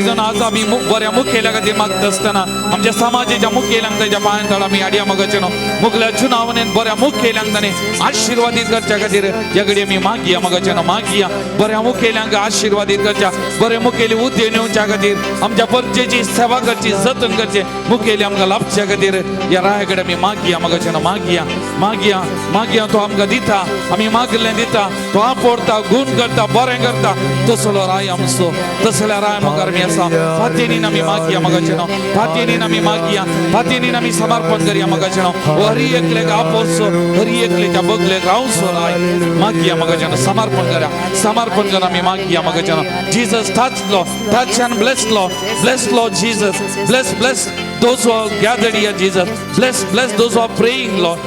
प्रत्येक जण आज आमी बऱ्या मुखेल्या खातीर मागता आसतना आमच्या समाजाच्या मुखेल्यांक ताच्या पांयां तळ आमी हाडया मोगाचे न्हू. मुखल्या चुनावणेन बऱ्या मुखेल्यांक ताणें आशिर्वादीत करच्या खातीर ह्या घडये आमी मागया मोगाचे न्हू, मागया बऱ्या मुखेल्यांक आशिर्वादीत करच्या, बरे मुखेली उद्देण येवच्या खातीर, आमच्या परजेची सेवा करची, जतन करचे मुखेली आमकां लाभच्या खातीर ह्या राया कडेन आमी मागया मोगाचे न्हू, मागया मागया मागया. तो आमकां दिता, आमी मागलें दिता, तो आपोडता, गुण करता, बरें करता. तसलो राय आमचो, तसल्या राय मुखार आमी आसा. फातीनीन आमी मागया मोगाचे न्हू, फातीनीन आमी मागया, फातीनीन आमी समर्पण करया मोगाचे न्हू. हरी एकलेक आपोवचो, हरी एकलेच्या बगलेक रावचो राय. मागया मोगाचे न्हू, समर्पण करा, समर्पण करा, आमी मागया मोगाचे न्हू. Jesus, touch Lord, touch and bless Lord, bless Lord Jesus, bless, bless those who are gathered here, Jesus. Bless, bless those who are praying, Lord.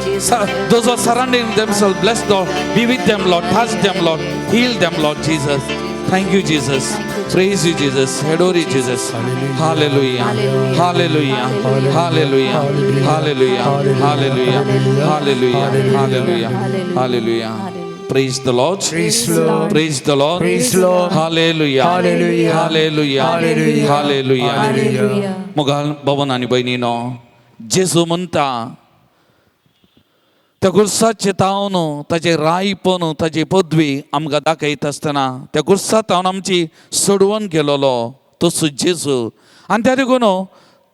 Those who are surrounding themselves, bless Lord. Be with them, Lord. Touch them, Lord. Heal them, Lord Jesus. Thank you, Jesus. Praise you, Jesus. Adore you, Jesus. Hallelujah. Hallelujah. Hallelujah. Hallelujah. Hallelujah. Hallelujah. Hallelujah. Hallelujah. Praise the Lord. Praise the Lord. Praise the Lord. Praise the Lord. Hallelujah. Hallelujah. Hallelujah. Hallelujah. Hallelujah. Hallelujah. मोगाल भवन आनी भयणीनो, जेजू म्हणटा त्या गुरसाचे तावन ताचे रायपण ताची पदवी आमकां दाखयता आसतना त्या गुरसा तावन आमची सोडवण केलोलो तसो जेजू. आनी त्या देखून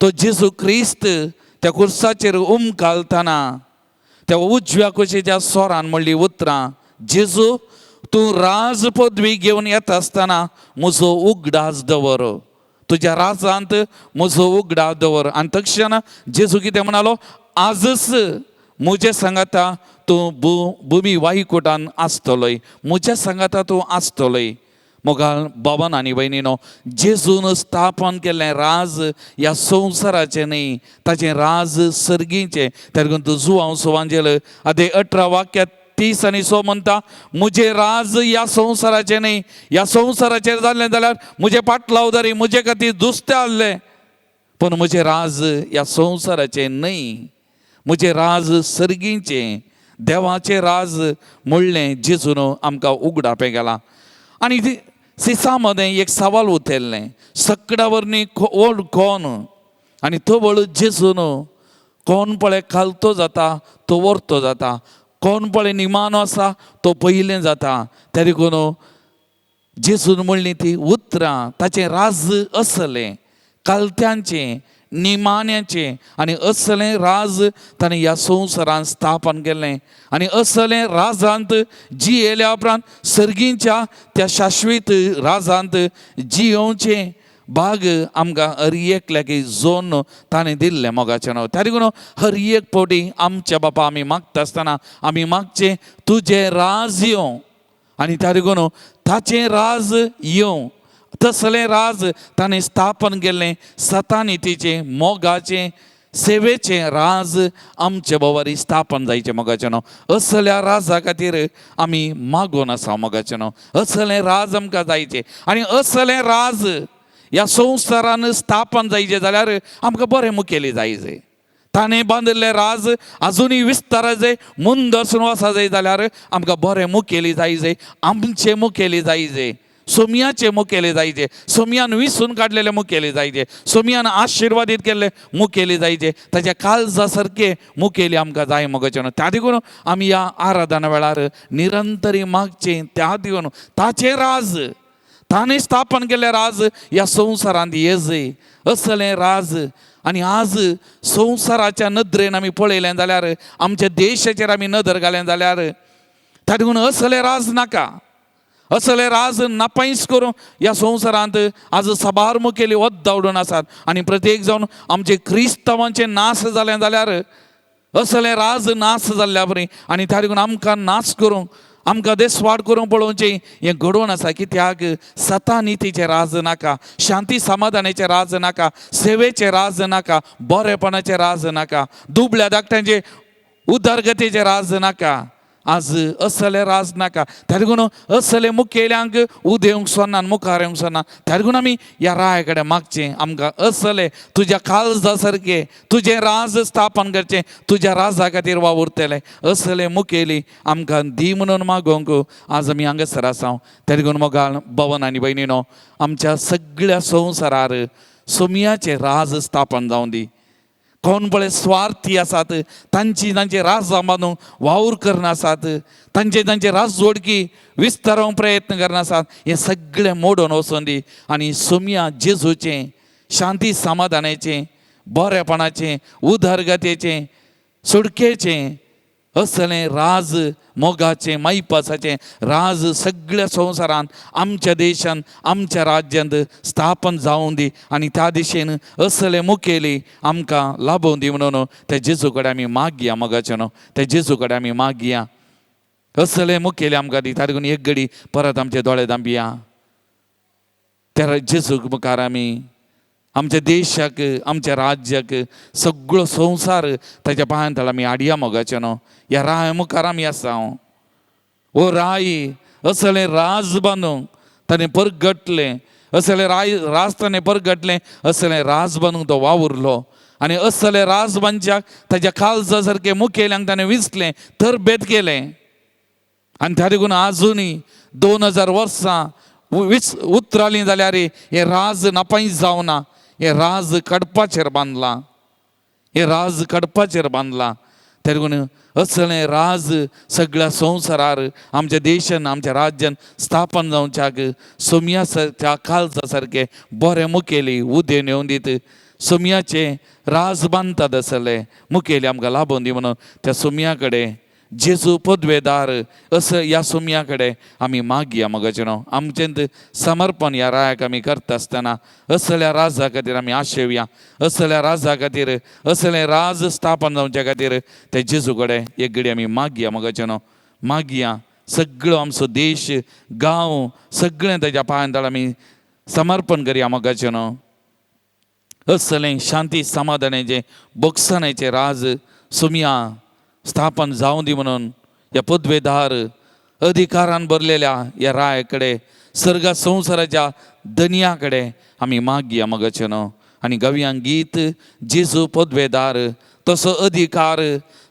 तो जेजू क्रिस्त त्या कुर्साचेर उमकालतना त्या उजव्या कुशीच्या सोरान म्हणली उतरां, जेजू तूं राज पदवी घेवन येता आसतना म्हजो उगडास दवर, तुज्या राजांत म्हजो उगडास दवर. आनी तक्षण जेजू कितें म्हणालो, आजच म्हजे सांगाता तूं भुमी वाईकुटान आसतलोय, म्हज्या सांगाता तूं आसतलोय. मोगाल बाबान आनी भयणीनो, जेजून स्थापन केल्लें राज ह्या संवसाराचें न्ही, ताचें राज सर्गीचें. त्या देखून तूं जुवांव सुवांजेल आदे 18 वाक्यात 30 आनी 6 म्हणटा, म्हजें राज ह्या संवसाराचें न्ही, ह्या संवसाराचेर जाल्लें जाल्यार म्हजें पाटलावदारी म्हजे खातीर दुसतें आहलें, पूण म्हजें राज ह्या संवसाराचें न्ही, म्हजें राज सर्गीचें, देवाचें राज म्हणलें जेजून आमकां उगडापें गेलां. आनी सिसा मदें एक सवाल उतरलें, सकडा वरनी व्हड कोण? आनी तवळ जेजून कोण पळय खालतो जाता तो वरतो जाता, कोण पळय निमानो आसा तो पयलें जाता. त्या देखून जेजून म्हणली ती उतरां, ताचें राज असलें कालत्यांचें निमाण्याचें, आनी असलें राज ताणें ह्या संवसारांत स्थापन केल्लें. आनी असलें राजांत जियेल्या उपरांत सर्गीच्या त्या शाश्वीत राजांत जियोवचें भाग आमकां हर एकल्याक जोन ताणें दिल्लें मोगाचें नांव. त्या देखून हर एक फावटी आमच्या बापा आमी मागता आसतना आमी मागचें तुजें राज येवं, आनी त्या देखून ताचें राज येवं, तसलें राज ताणें स्थापन केल्लें सतानितीचें मोगाचें सेवेचें राज आमचे बोवारी स्थापन जायचें मोगाचें न्हू. असल्या राजा खातीर आमी मागून आसा मोगाचें न्हू, असलें राज आमकां जायचें. आनी असलें राज ह्या संवसारान स्थापन जायचें जाल्यार आमकां बरें मुखेली जायचें. ताणें बांदिल्लें राज आजुनूय विस्तार जाय, मुंदरसून वचा जाय जाल्यार आमकां बरें मुखेली जायचें, आमचें मुखेली जायचें, सोमयाचे मुखेली जायचे, सोमयान विसून काडलेले मुखेली जायचे, सोमयान आशिर्वादीत केल्ले मुखेली जायचे, ताच्या काळजा सारके मुखेली आमकां जाय मोगाचें न्हू. त्या देखून आमी ह्या आराधना वेळार निरंतरी मागचें, त्या देखून ताचें राज ताणें स्थापन केल्लें राज ह्या संवसारांत येजय असलें राज. आनी आज संवसाराच्या नदरेन आमी पळयलें जाल्यार, आमच्या देशाचेर आमी नदर घालें जाल्यार, त्या देखून असलें राज नाका, असलें राज नापायस करून ह्या संवसारांत आज साबार मुखेली वत धांवडून आसात. आनी प्रत्येक जावन आमचे क्रिस्तांवांचे नाश जालें जाल्यार असलें राज नाश जाल्ल्या बरी. आनी त्या देखून आमकां नाश करूंक, आमकां देसवाड करूंक पळोवचें हें घडोवन आसा. कित्याक सतानितीचें राज नाका, शांती समाधानाचें राज नाका, सेवेचें राज नाका, बरेपणाचें राज नाका, दुबळ्या धाकट्यांचें उदरगतीचें राज नाका. आज असले राज नाका. त्या देखून असले मुखेल्यांक उदेवंक सोदना, मुखार येवंक सोदना. त्या देखून आमी ह्या राया कडेन मागचें, आमकां असले तुज्या काळजा सारकें तुजें राज स्थापन करचें, तुज्या राजा खातीर वावुरतले असले मुखेली आमकां दी म्हणून मागोवंक आज आमी हांगासर आसा. त्या देखून मोगाळ भवन आनी भयणीनो, आमच्या सगळ्या संवसारार सोमयाचें राज स्थापन जावं दी. कोण पळय स्वार्थी आसात, तांची तांचे राजां बांदून वावर करना आसात, तांचे तांचे राज जोडकी विस्तारोवंक प्रयत्न करना आसात, हें सगळें मोडून वचून दी आनी सोमया जेजूचें शांती समाधानाचें, बरेपणाचें, उदरगतेचें, सुटकेचें असलें राज, मोगाचें, मायपासाचें राज सगळ्या संवसारांत, आमच्या देशांत, आमच्या राज्यांत स्थापन जावं दी आनी त्या दिशेन असले मुखेली आमकां लाभोवं दी म्हणून त्या जेजू कडेन आमी मागया. मोगाचें न्हू, त्या जेजू कडेन आमी मागया, असले मुखेली आमकां दी. ताका लागून एक घडी परत आमचे दोळे धांपया. त्या जेजूक मुखार आमी आमच्या देशाक, आमच्या राज्याक, सगळो संवसार ताच्या पांयां तळा आमी हाडया. मोगाचें न्हू, ह्या राय मुखार आमी आसा. ओ राय असलें राज बांदूंक ताणें परगटलें, असलें राय राज ताणें परगटलें, असलें राज बांदूंक तो वावुरलो आनी असलें राज बांदच्याक ताच्या काळजा सारकें मुखेल्यांक ताणें विसलें, तरबेत केलें. आनी त्या देखून आजुनूय 2000 वर्सां उतरालीं जाल्यार हें राज नापायस जावना. हें राज कडपाचेर बांदलां, हें राज कडपाचेर बांदलां. त्या देखून असलें राज सगळ्या संवसारार आमच्या देशान, आमच्या राज्यान स्थापन जावच्याक सोमया त्या काळजा सारकें बरें मुखेली उदेवन येवन दीत सोमयाचें राज बांदतात असले मुखेली आमकां लाभोवन दी म्हणून त्या सोमया कडेन, जेजू पदवेदार असं ह्या सोमया कडेन आमी मागया. मोगाचें न्हू, आमचें समर्पण ह्या रायाक आमी करता आसतना असल्या राजा खातीर आमी आशेवया, असल्या राजा खातीर, असलें राज स्थापन जावच्या खातीर त्या जेजू कडेन एक घडी आमी मागया. मोगाचें न्हू, मागया. सगळो आमचो देश, गांव सगळें ताच्या पांयां तळा आमी समर्पण करया. मोगाचें न्हू, असलें शांती समाधानाचें, बोगसणाचें राज सोमया स्थापन जावं दी म्हणून ह्या पदवेदार अधिकारान भरलेल्या ह्या राया कडेन, सर्गा संवसाराच्या दनया कडेन आमी मागया. मोगाचें न्हू, आनी गवयां गीत जेजू पदवेदार तसो अधिकार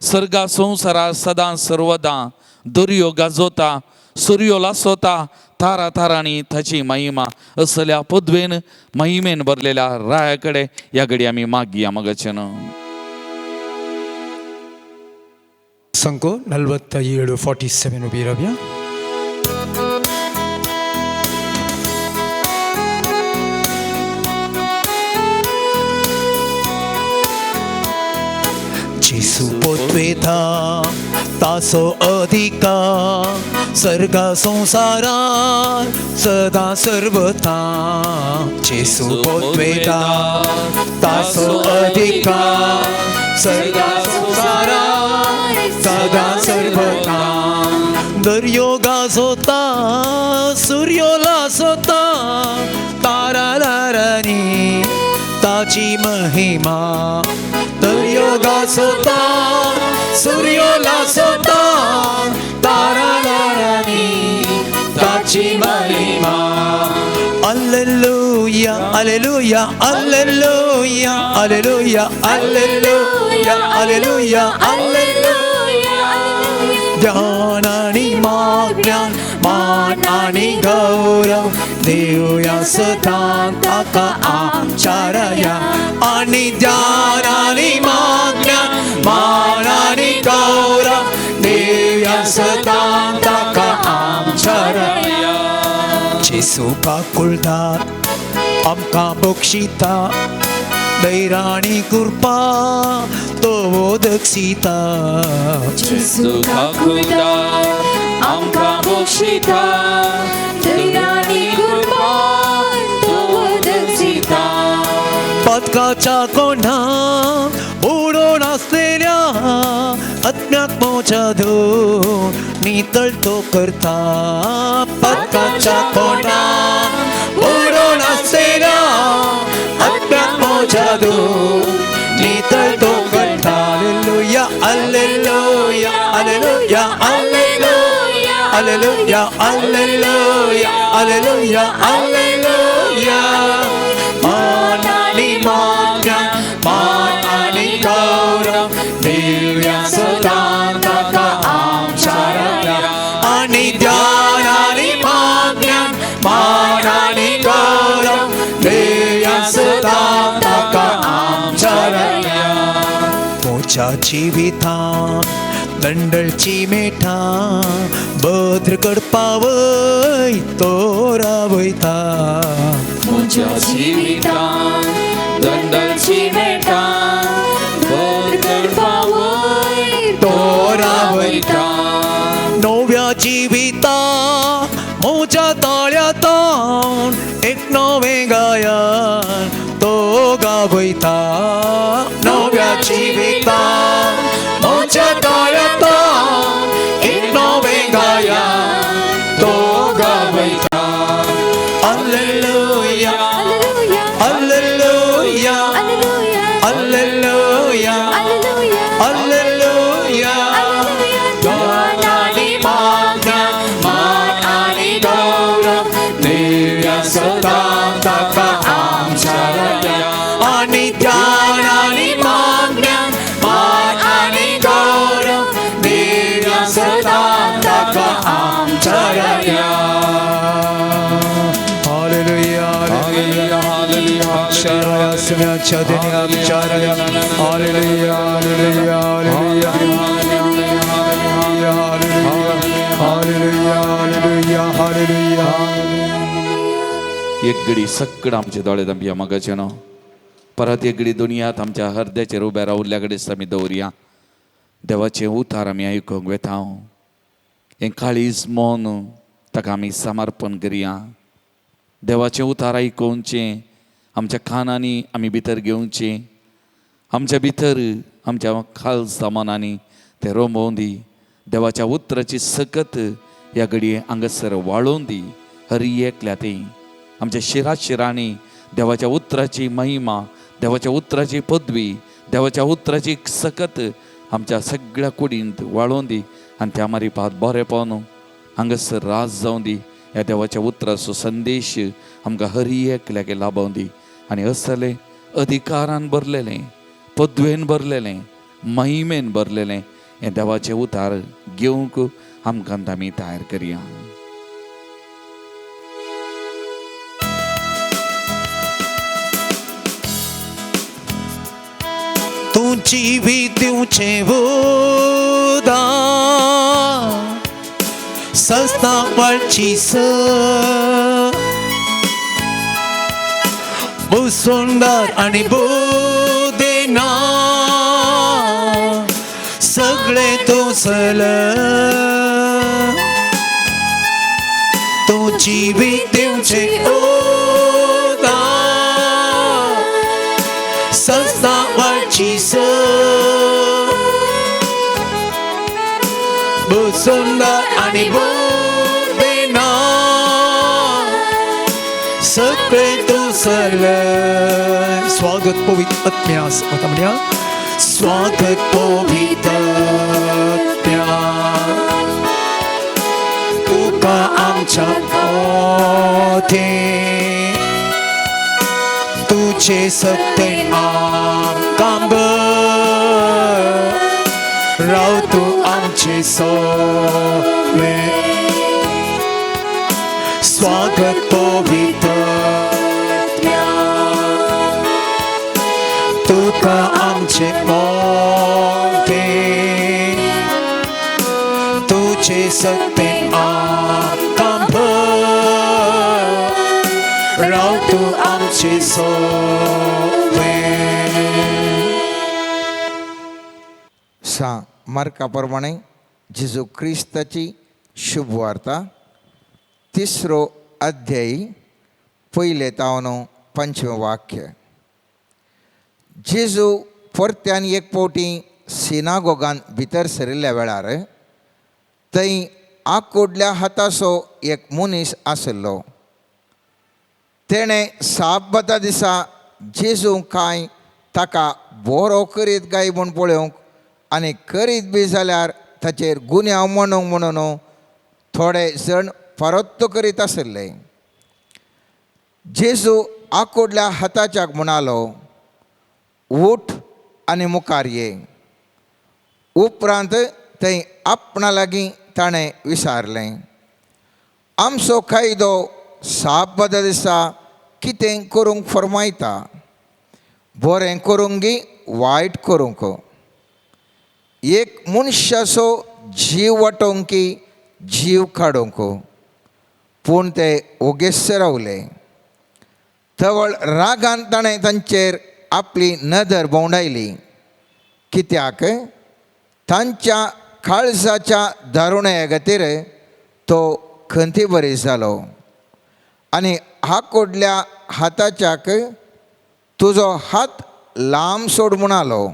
सर्गा संवसारा सदां सर्वदां, दर्यो गाजोता, सुर्यो लासोता, तारा तारांनी ताची महिमा, असल्या पदवेन महिमेन भरलेल्या राया कडेन ह्या घडी आमी मागया. मोगाचें न्हू. ಸಂಕೋ 47 47 ಉಬೀರವ್ಯ. जेसू पोतवेता तासो अधिकार सर्गा संवसारार सदा सर्वता. जेसू पोतवेता तासो अधिकार सर्गा संवसारार सदा सर्वता. दर्यो गाजोता, सुर्यो लासोता, तारा लारांनी ताची महिमा. दर्यो गाजोता, सुर्यो लासोता, तारा लारांनी ताची महिमा. Alleluia, alleluia, alleluia, alleluia, alleluia, alleluia, alleluia. ज्ञान आणि माज्ञान, मान आणि गौरव देऊया सदा ताका आमच्या राया. आणि ज्ञान आणि माज्ञान, मान आणि गौरव देऊया सदा ताका आमच्या राया. जेसू काकुळदार आमकां बक्षिता, दैराणी कृपा तो दक्षिता. जेजू काकुळदार आमकां बक्षिता, दैराणी कृपा तो दक्षिता. पदकाच्या कोंडा उडोवन आसलेल्या आत्म्याक मोच्या धुवन नितळ तो करता. पदकाच्या कोंडा उडोवन आसलेल्या आत्म्याक मोच्या धुवन नितळ तो करता. Alleluia, alleluia, alleluia, alleluia. Alleluia, alleluia, alleluia, alleluia. मान आनी मान्य, मान आनी गौरव दिव्या सदां ताका आमच्या राया. आनी ध्यान आनी मान्य, मान आनी गौरव दिव्या सदां ताका आमच्या राया. म्हज्या जिवितांत दंडळची मेठां बद्र करपावय तो रावयता. म्हज्या जिवितांत दंडळची मेठां बद्र करपावय तो रावयता. नव्या जिविता म्हज्या ताळ्यांत एक नवें गायन तो गावयता. नव्या जिविता म्हज्या ताळ्यांत एक नवें गायन तो गावयता. Alleluia, alleluia, alleluia, alleluia. ध्यान आनी मान्य, मान आनी गौरव दिव्या सदां ताका आमच्या राया. आनी ध्यान आनी मान्य, मान आनी गौरव दिव्या सदां ताका आमच्या राया. हालेलुया, हालेलुया, हालेलुया, आमच्या सुम्याच्या देणे आमच्या राया. Hallelujah, hallelujah, hallelujah, hallelujah, hallelujah, hallelujah. एक घडी सगळं आमचे दोळे दांपया मगाचे न्हू परत एक घडी दुनियात आमच्या हरद्याचेर उब्या रावल्ल्या कडेन आमी दवरया. देवाचें उतार आमी आयकूंक वेता. हें काळीज मन ताका आमी समर्पण करया. देवाचें उतार आयकुचें आमच्या कानांनी आमी भितर घेवचें, आमच्या भितर आमच्या खालसा मनांनी तें रोमोवन दी. देवाच्या उतराची सकत ह्या घडये हांगासर वाळोवन दी. हरी एकल्या ती आमच्या शिरा शिरांनी देवाच्या उतराची महिमा, देवाच्या उतराची पदवी, देवाच्या उतराची सकत आमच्या सगळ्या कुडींत वाळोवन दी. आनी त्या मारिपात बरें पावन हांगासर राज जावं दी. ह्या देवाच्या उतराचो संदेश आमकां हरी एकल्याक लाबोवन दी. आनी असलें अधिकारान भरलेलें, पदवेन भरलेलें, महिमेन भरलेलें हें देवाचें उतार घेवंक आमकां आमी तयार करया. तूं जिवीत दिवचें उदार सस्ता पळची स सुंदर आनी बुदेना सगळें तूं सल. तूं जिवीत दिवचें उदार सस्ता पळची स सुंदर आनी बुदेना सगळें तूं सल. स्वागत पवित्र आत्म्यास आता म्हणया. स्वागत पवित्र आत्म्या तुका आमच्या मोठे तुझे सत्य आमकां राव तूं आमचे सोवे. स्वागत पवित्र आत्म्या तुका आमचे मोठे तुझे सत्य आमकां राव तूं आमचे सोवे. सा मार्का प्रमाणे जेजू क्रिस्ताची शुभवार्ता तिसरो अध्यायी पयले तावन पंचवें वाक्य. जेजू परत्यान एक फावटी सिनागोगान भितर सरिल्ल्या वेळार थंय आकुडल्या हाताचो एक मनीस आशिल्लो. तेणें साबाता दिसा जेजू कांय ताका बरो करीत काय म्हूण पळोवंक आनी करीत बी जाल्यार ताचेर गुन्यांव म्हणूंक म्हणून थोडे जण परत्तो करीत आशिल्ले. जेजू आकोडल्या हाताच्याक म्हणालो, उठ आनी मुखार ये. उपरांत थंय आपणा लागीं ताणें विचारलें, आमचो कायदो साबदा दिसा कितें करूंक फर्मायता, बरें करूंक गी वायट करूंक, एक मनशाचो जीव वाटोवंक की जीव काडूंक. पूण ते ओगेस रावले. तवळ रागान ताणें तांचेर आपली नदर भोंवडायली, कित्याक तांच्या काळजाच्या दारुण्या खातीर तो खंती बरी जालो आनी हाकोडल्या हाताच्याक तुजो हात लांब सोड म्हणालो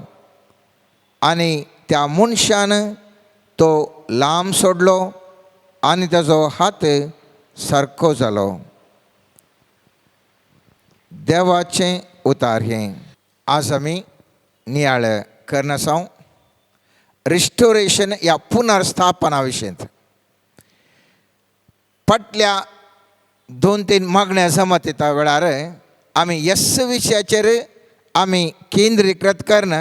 आनी त्या मनशान तो लांब सोडलो आनी ताजो हात सारको जालो. देवाचें उतार हें. आज आमी नियाळ करनासांव रिस्टोरेशन ह्या पुनर्स्थापना विशयंत. फाटल्या 2-3 मागण्या जमतीच्या वेळार आमी यस विशयाचेर आमी केंद्रीकृत करून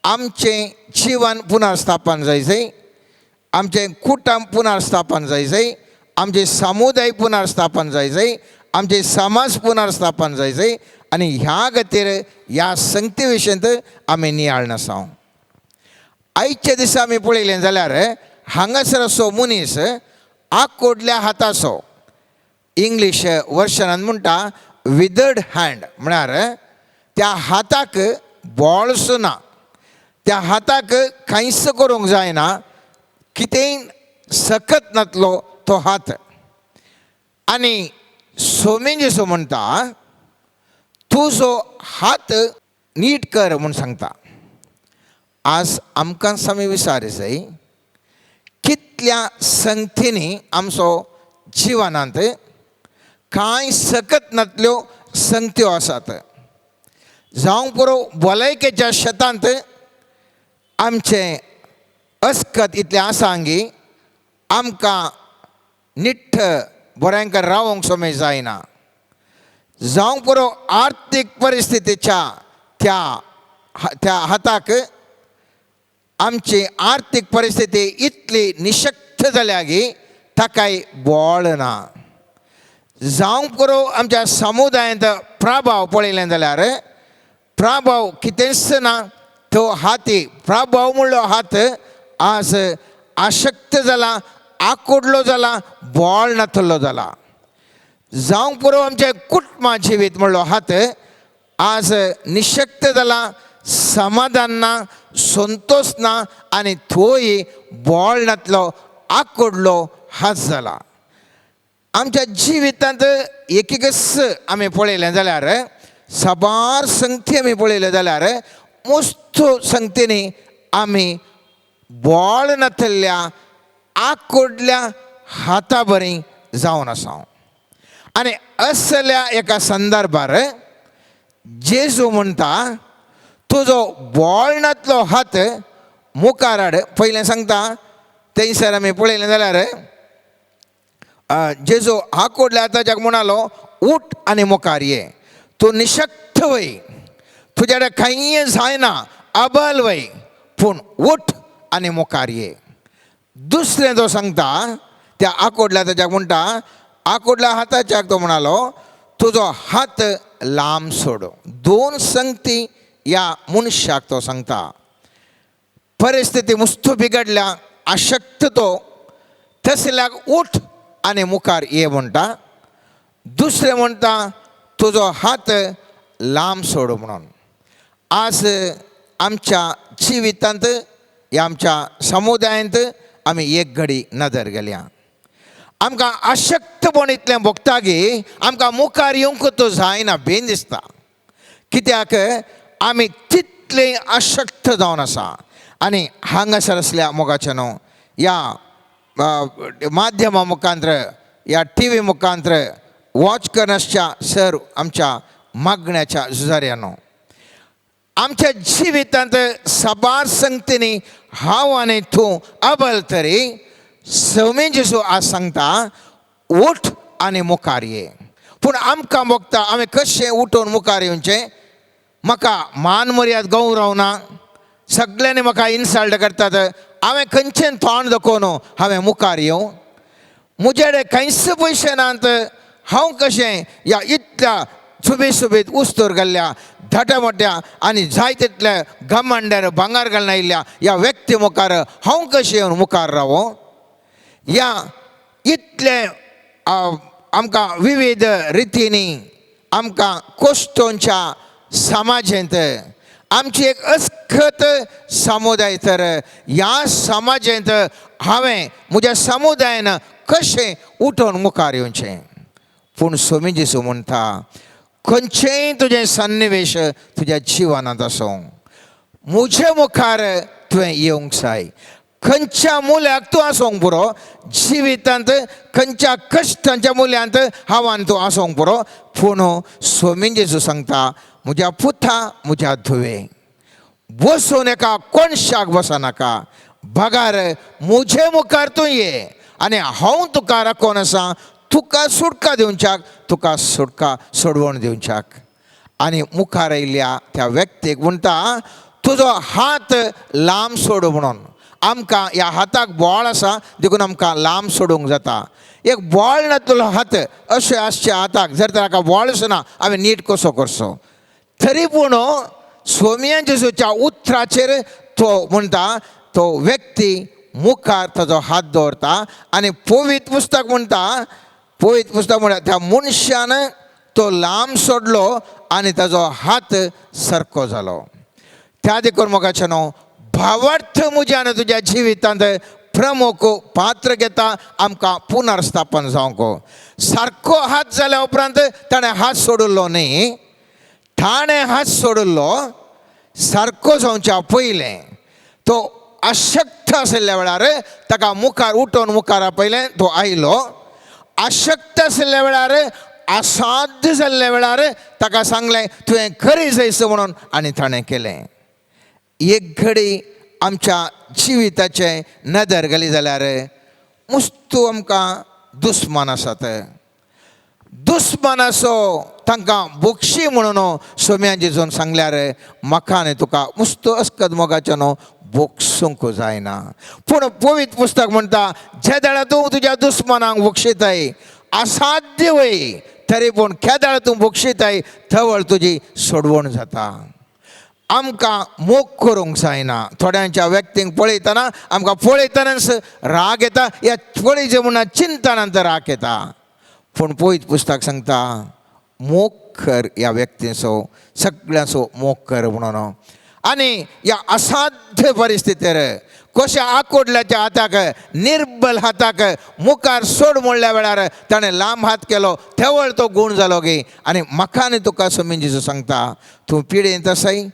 आमचें जीवन पुनर्स्थापन जाय, आमचें कुटुंब पुनर्स्थापन जाय, आमचें समुदाय पुनर्स्थापन जाय, आमचें समाज पुनर्स्थापन जाय आनी ह्या खातीर ह्या संगती विशयांत आमी नियाळ नासांव. आयच्या दिसा आमी पळयलें जाल्यार हांगासर असो मनीस आकोडल्या हाताचो, इंग्लीश वर्शनान म्हणटा विदर्ड हँड, म्हळ्यार त्या हाताक बोळस ना, त्या हाताक कांयच करूंक जायना, कितेंय सकत नातलो तो हात. आनी सोमी जेसो म्हणटा तुजो हात नीट कर म्हूण सांगता. आज आमकां आमी विचार जाय कितल्या संगतींनी आमचो जिवनांत कांय सकत नातल्यो संगत्यो आसात. जावं पुरो भलायकेच्या शेतांत आमचें अस्कत इतलें आसा गी आमकां निट्ठ बऱ्यांकर रावंक समेज जायना. जावं पुरो आर्थीक परिस्थितीच्या त्या त्या हाताक आमची आर्थीक परिस्थिती इतली निशक्त जाल्या गी ताकाय बोळ ना. जावं पुरो आमच्या समुदायांत प्रभाव पळयलें जाल्यार प्रभाव कितेंच ना, तो हाती प्रभाव म्हणलो हात आज आशक्त जाला, आकुडलो जाला, बोळ नातलो जाला. जावं पुरो आमचें कुटुंबा जिवीत म्हणलो हात आज निशक्त जाला, समाधान ना, संतोश ना आनी थंय बोळ नातलो आकुडलो हात जाला. आमच्या जिवितांत एकीकच आमी पळयलें जाल्यार साबार संगती आमी पळयलें जाल्यार मस्त संगतींनी आमी बोळ नातल्या आकुडल्या हाता बरी जावन आसा. आनी असल्या एका संदर्भार जेजू म्हणटा तुजो बोळ नातलो हात मुखार हाड. पयलें सांगता थंयसर आमी पळयलें जाल्यार जेजू आकुडल्या हाताच्याक म्हणालो उठ आनी मुखार ये, तूं निशक्त वय, तुज्या कडेन कांय जायना, अबल वय, पूण उठ आनी मुखार ये. दुसरें तो सांगता त्या आकोडल्या हाताच्याक म्हणटा, आकोडल्या हाताच्याक तो म्हणालो तुजो हात लांब सोड. दोन संगती ह्या मनशाक तो सांगता. परिस्थिती मुस्तू बिगडल्या, अशक्त तो, तसल्याक उठ आनी मुखार ये म्हणटा. दुसरें म्हणटा तुजो हात लांब सोड म्हणून. आज आमच्या जिवितांत ह्या आमच्या समुदायांत आमी एक घडी नदर गेल्या. आमकां अशक्तपण इतलें भोगता की आमकां मुखार येवंक तो जायना, बेन दिसता, कित्याक आमी तितले अशक्त जावन आसा. आनी हांगासर आसल्या मोगाचे न्हू ह्या माध्यमा मुखांत्र, ह्या टी व्ही मुखांत्र वॉच करनासच्या सर आमच्या मागण्याच्या झुजाऱ्यानो, आमच्या जिवितांत साबार संगतींनी हांव आनी तूं अबल तरी सौमी जेजू आज सांगता उठ आनी मुखार ये. पूण आमकां भोगता आमी कशें उठून मुखार येवचें. म्हाका मान मर्याद गौरव ना, सगल्यांनी म्हाका इन्सल्ट करतात, हांवें खंयचें तोंड दाखोवन हांवें मुखार येवं. म्हजे कडेन कांयच पयशे नात, हांव कशें ह्या इतल्या सुबेज सुबेज उस्तूर घाल्ल्या धाट्या मोट्या आनी जाय तितल्या घमंड्यार भांगर घालून आयिल्ल्या ह्या व्यक्ती मुखार हांव कशें येवन मुखार रावो. ह्या इतले आमकां विविध रितींनी आमकां कोश्टोंच्या समाजेंत आमची एक अस्खत समुदाय, तर ह्या समाजेंत हांवें म्हज्या समुदायान कशें उठोवन मुखार येवचें. पूण सोमी जेजू म्हणटा खंयचेंय तुजें सन्निवेश तुज्या जिवनांत आसूं, म्हजे मुखार तुवें येवंक जाय. खंयच्या मुल्याक तूं आसूंक पुरो, जिवितांत खंयच्या कश्टांच्या मुल्यांत हांवान तूं आसूंक पुरो, पूण सोमी जेजू सांगता म्हज्या पुता म्हज्या धुवे बसून एका कोणशाक बसनाका, बगार म्हजे मुखार तूं ये आनी हांव तुका राखून आसा, तुका सुटका दिवच्याक, तुका सुटका सोडवण दिवच्याक. आनी मुखार आयिल्ल्या त्या व्यक्तीक म्हणटा तुजो हात लांब सोड म्हणून. आमकां ह्या हाताक बोळ आसा देखून आमकां लांब सोडूंक जाता. एक बोळ नातलो हात अशें आसच्या हाताक जर ताका बोळच ना आमी नीट कसो करचो. तरी पूण सोमिया जेजूच्या उतराचेर तो म्हणटा तो व्यक्ती मुखार ताजो हात दवरता आनी पवित्र पुस्तक म्हणटा, पवित्र पुस्तक म्हणटा त्या मनशान तो लांब सोडलो आनी ताजो हात सारको जालो. त्या देखून मोगाचें न्हू भावार्थ म्हज्यान तुज्या जिवितांत प्रमुख पात्र घेता आमकां पुनर्स्थापन जावंक. सारको हात जाल्या उपरांत ताणें हात सोडिल्लो न्ही, ताणें हात सोडिल्लो सारको जावच्या पयलें तो अशक्त आशिल्ल्या वेळार ताका मुखार उठोवन मुखार आपयलें, तो आयलो. अशक्त आशिल्ल्या वेळार असाध्य जाल्ल्या वेळार ताका सांगलें तुवें खरी जायस म्हणून आनी ताणें केलें. एक घडी आमच्या जिविताचें नदर घाली जाल्यार मुस्तू आमकां दुस्मान आसात. दुस्मानाचो तांकां बोक्षी म्हणून सोम्या जेजून सांगल्यार म्हाका आनी तुका मुस्तू अस्कत मोगाचें न्हू बोगसूंक जायना. पूण पवित्र पुस्तक म्हणटा जे तूं तुज्या दुस्मानांक बोक्षिताय असाध्य वय तरी पूण केदाळ तूं बोक्षिताय थवळ तुजी सोडवण जाता. आमकां मोग करूंक जायना. थोड्यांच्या व्यक्तींक पळयतना आमकां पळयतनाच राग येता, ह्या पळयचें म्हणून चिंतनांत राग येता. पूण पवित्र पुस्तक सांगता मोग कर ह्या व्यक्तींचो, सगळ्यांचो मोग कर म्हणून. आनी ह्या असाध्य परिस्थितीर कशें आकोडल्याच्या हाताक निर्बल हाताक मुखार सोड म्हणल्या वेळार ताणें लांब हात केलो, तेवळ तो गूण जालो गे. आनी म्हाका आनी तुका सोमीन जेजू सांगता तूं पिडेंत आसाय,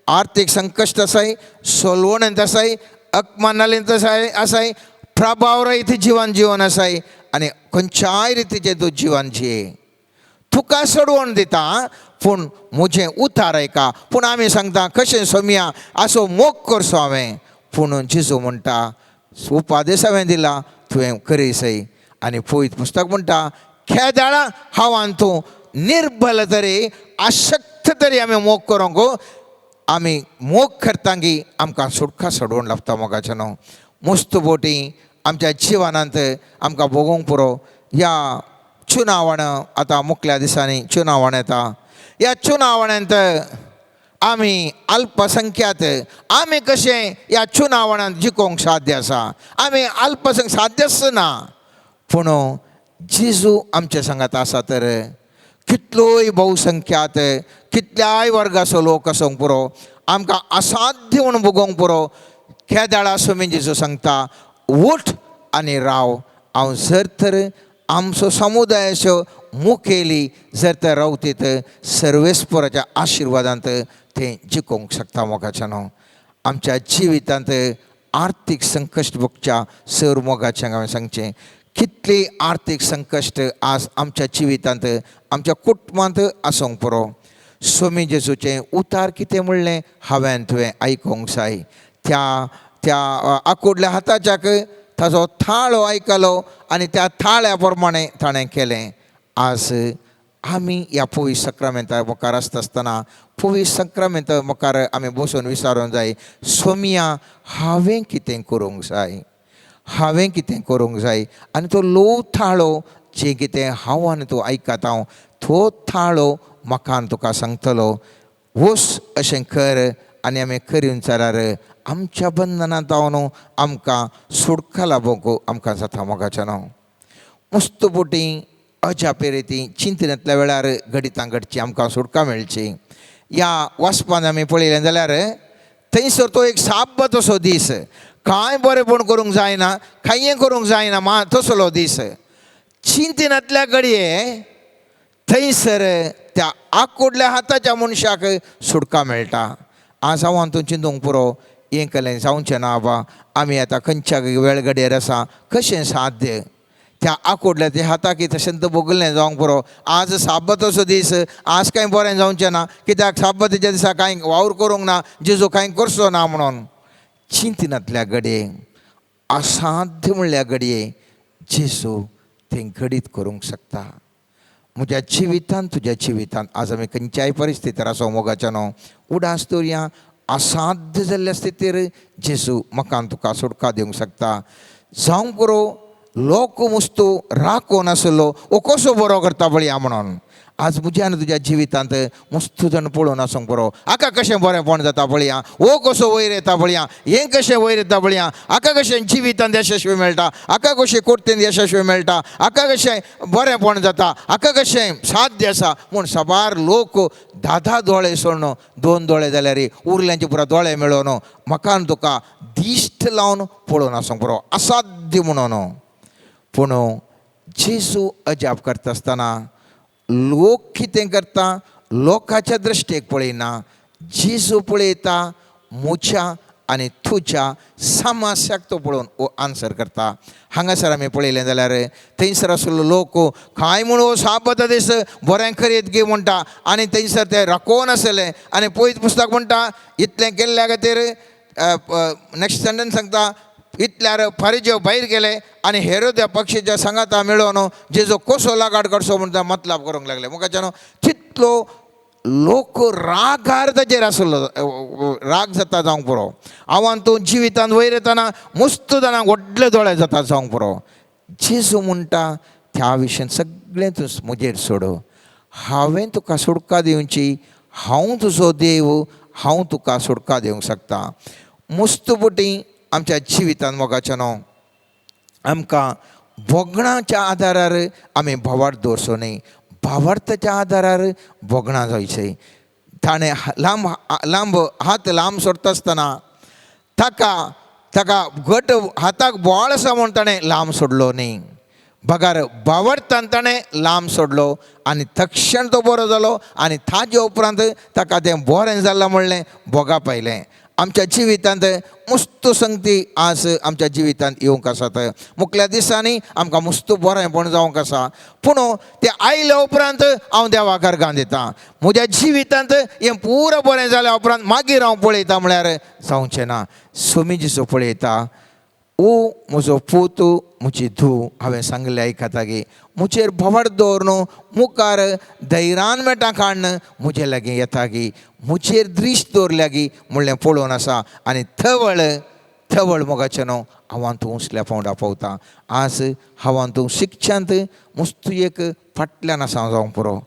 आर्थीक संकश्ट आसाय, सोलवणेंत आसाय, अपमानालेंत आसाय आसाय, प्रभाव रहित जिवन जिवन आसाय आनी खंयच्याय रितीचें तूं जिवन जिये, तुका सोडवण दिता पूण म्हजें उतार आयका. पूण आमी सांगता कशें सोमया असो मोग करचो हांवें. पूण जेजू म्हणटा उपादेश हांवें दिला तुवें करी सय. आनी पवित्र पुस्तक म्हणटा खेदाळा हांवान तूं निर्बल तरी अशक्त तरी आमी मोग करूंक, आमी मोग करतांगी आमकां सुटका सोडोवन लागता. मोगाचें न्हू मुस्त बोटी आमच्या जिवनांत आमकां भोगूंक पुरो. ह्या चुनावण आतां मुखल्या दिसांनी चुनावण येता, ह्या चुनावण्यांत आमी अल्पसंख्यात आमी कशें ह्या चुनावणांत जिखोवंक साध्य आसा? आमी अल्पसंख्य साध्यच ना. पूण जेजू आमच्या सांगात आसा तर कितलोय बहुसंख्यात कितल्याय वर्गाचो लोक आसूंक पुरो, आमकां असाध्य म्हूण भोगोवंक पुरो. केदाळा सोमी जेजू सांगता उठ आनी राव. हांव जर तर आमचो समुदायाच्यो मुखेली जर तर रावतीत सर्वेस्पराच्या आशिर्वादांत तें जिखोवंक शकता. मोगाच्या न्हू आमच्या जिवितांत आर्थीक संकश्ट भोगच्या सर मोगाच्या हांवें सांगचें कितली आर्थीक संकश्ट आज आमच्या जिवितांत आमच्या कुटुंबांत आसूंक पुरो. सोमी जेजूचें उतार कितें म्हणलें हांवें तुवें आयकूंक जाय. त्या त्या आकुडल्या हाताच्याक ताजो थाळो आयकलो आनी त्या थाळ्या प्रमाणे ताणें केलें. आज आमी ह्या पवित्र सक्रामेंता मुखार आसता आसतना पवित्र सक्रामेंता मुखार आमी बसून विचारूंक जाय, सोमिया हांवें कितें करूंक जाय, हांवें कितें करूंक जाय. आनी तो लोव थाळो जें कितें हांव आनी तूं आयकता हांव तो थाळो म्हाका आनी तुका सांगतलो वस अशें कर. आनी आमी करून जाल्यार आमच्या बंधनांत जावन आमकां सुटका लाबोवंक आमकां जाता. मोगाच्यान मस्त बोटी अजापे रिती चिंतनांतल्या वेळार घडितां घडची आमकां सुटका मेळची. ह्या वाचपान आमी पळयलें जाल्यार थंयसर तो एक साब्ब तसो दीस, कांय बरेंपण करूंक जायना, कांय करूंक जायना, मा तसलो दीस. चिंतनांतल्या घडये थंयसर त्या आकुडल्या हाताच्या मनशाक सुटका मेळटा. आज हांव हातूंत चिंतूंक पुरो हें केलें जावचें ना आबा, आमी आतां खंयच्या वेळ घडयेर आसा, कशें साध्य त्या आकुडल्या त्या हाताक तशें तर भोगलें जावंक पुरो. आज साब्बताचो दीस, आज कांय बरें जावचें ना, कित्याक साब्बताच्या दिसा कांय वावर करूंक ना, जेजू कांय करचो ना म्हणून चिंतनांतल्या घडये असाध्य म्हणल्या घडये जेजू तें घडीत करूंक शकता. म्हज्या जिवितांत तुज्या जिवितांत आज आमी खंयच्याय परिस्थितीर आसा मोगाच्या न्हू उडास दवरया, असाध्य जाल्ल्या स्थितीर जेजू म्हाका तुका सुटका दिवंक शकता. जावंक पुरो लोक मुस्तू राखून आसलो वो कसो बरो करता पळया म्हणून आज म्हज्या आनी तुज्या जिवितांत मुस्तू जाण पळोवन आसूंक पुरो, हाका कशें बरेंपण जाता पळया, वो कसो वयर येता पळया, हें कशें वयर येता पळया, हाका कशें जिवितांत यशस्वी मेळटा, हाका कशें कोर्तेंत यशस्वी मेळटा, हाका कशें बरेंपण जाता, हाका कशें साध्य आसा म्हूण साबार लोक 10 दोळे सोडून 2 दोळे जाल्यार उरल्यांचे पुरा दोळे मेळोवन म्हाका आनी तुका दिश्ट लावन पळोवन आसूंक पुरो असाध्य म्हणून. पूण जेजू अजाप करता आसतना लोक कितें करता लोकांच्या दृश्टेक पळयना, जेजू पळयता म्हज्या आनी तुज्या समस्याक तो पळोवन हो आन्सर करता. हांगासर आमी पळयलें जाल्यार थंयसर आसलो लोक कांय म्हूण हो साबत दीस बरें करीत गे म्हणटा आनी थंयसर ते राखोवन आसले. आनी पयत पुस्तक म्हणटा इतलें केल्ल्या खातीर नेक्स्ट सेंटन्स सांगता इतल्यार फारिजेव भायर गेले आनी हेरोद्या पक्षीच्या सांगाता मेळोवन जेजो कसो लागाड करचो म्हणटा मतलब करूंक लागले. मुखाच्यान तितलो लोक रागार ताचेर आसलो, राग जाता जावंक पुरो. हांवान तूं जिवितांत वयर येतना मुस्त जाणांक व्हडले दोळे जाता जावंक पुरो. जेजू म्हणटा त्या विशयान सगळें तूं म्हजेर सोड, हांवें तुका सुटका दिवची, हांव तुजो देव, हांव तुका सुटका दिवंक शकता. मुस्त बोटी आमच्या जिवितांत मोगाच्या न्हू आमकां भोगणाच्या आदारार आमी भावार्थ दवरचो न्हय, भावार्थाच्या आदारार भोगणां जावचें. ताणें लांब लांब हात लांब सोडटा आसतना ताका ताका घट हाताक बोवाळ आसा म्हूण ताणें लांब सोडलो न्हय, बगार भावार्थान ताणें लांब सोडलो आनी तक्षण तो बरो जालो आनी ताजे उपरांत ताका तें बरें जालां म्हणलें भोगा पायलें. आमच्या जिवितांत मुस्त संगती आज आमच्या जिवितांत येवंक आसात. मुखल्या दिसांनी आमकां मुस्त बरेंपण जावंक आसा, पूण तें आयल्या उपरांत हांव देवाक अर्गां दितां. म्हज्या जिवितांत हें पुरो बरें जाल्या उपरांत मागीर हांव पळयता म्हळ्यार जावचें ना. सोमी जेजू पळयता, ओ म्हजो पूत म्हजी धूव, हांवें सांगलें आयकता गे, म्हजेर भोंवड दवर न्हू, मुखार धैर्यान मेटां काडन म्हजे लागीं येता गी, म्हजेर दृश्ट दवरल्या गी म्हणलें पळोवन आसा. आनी थवळ थवळ मोगाचें न्हू हांवान तूं उंचल्या पावंडा पावता. आज हांवान तूं शिक्षांत मुस्तू एक फाटल्यान आसा जावंक पुरो.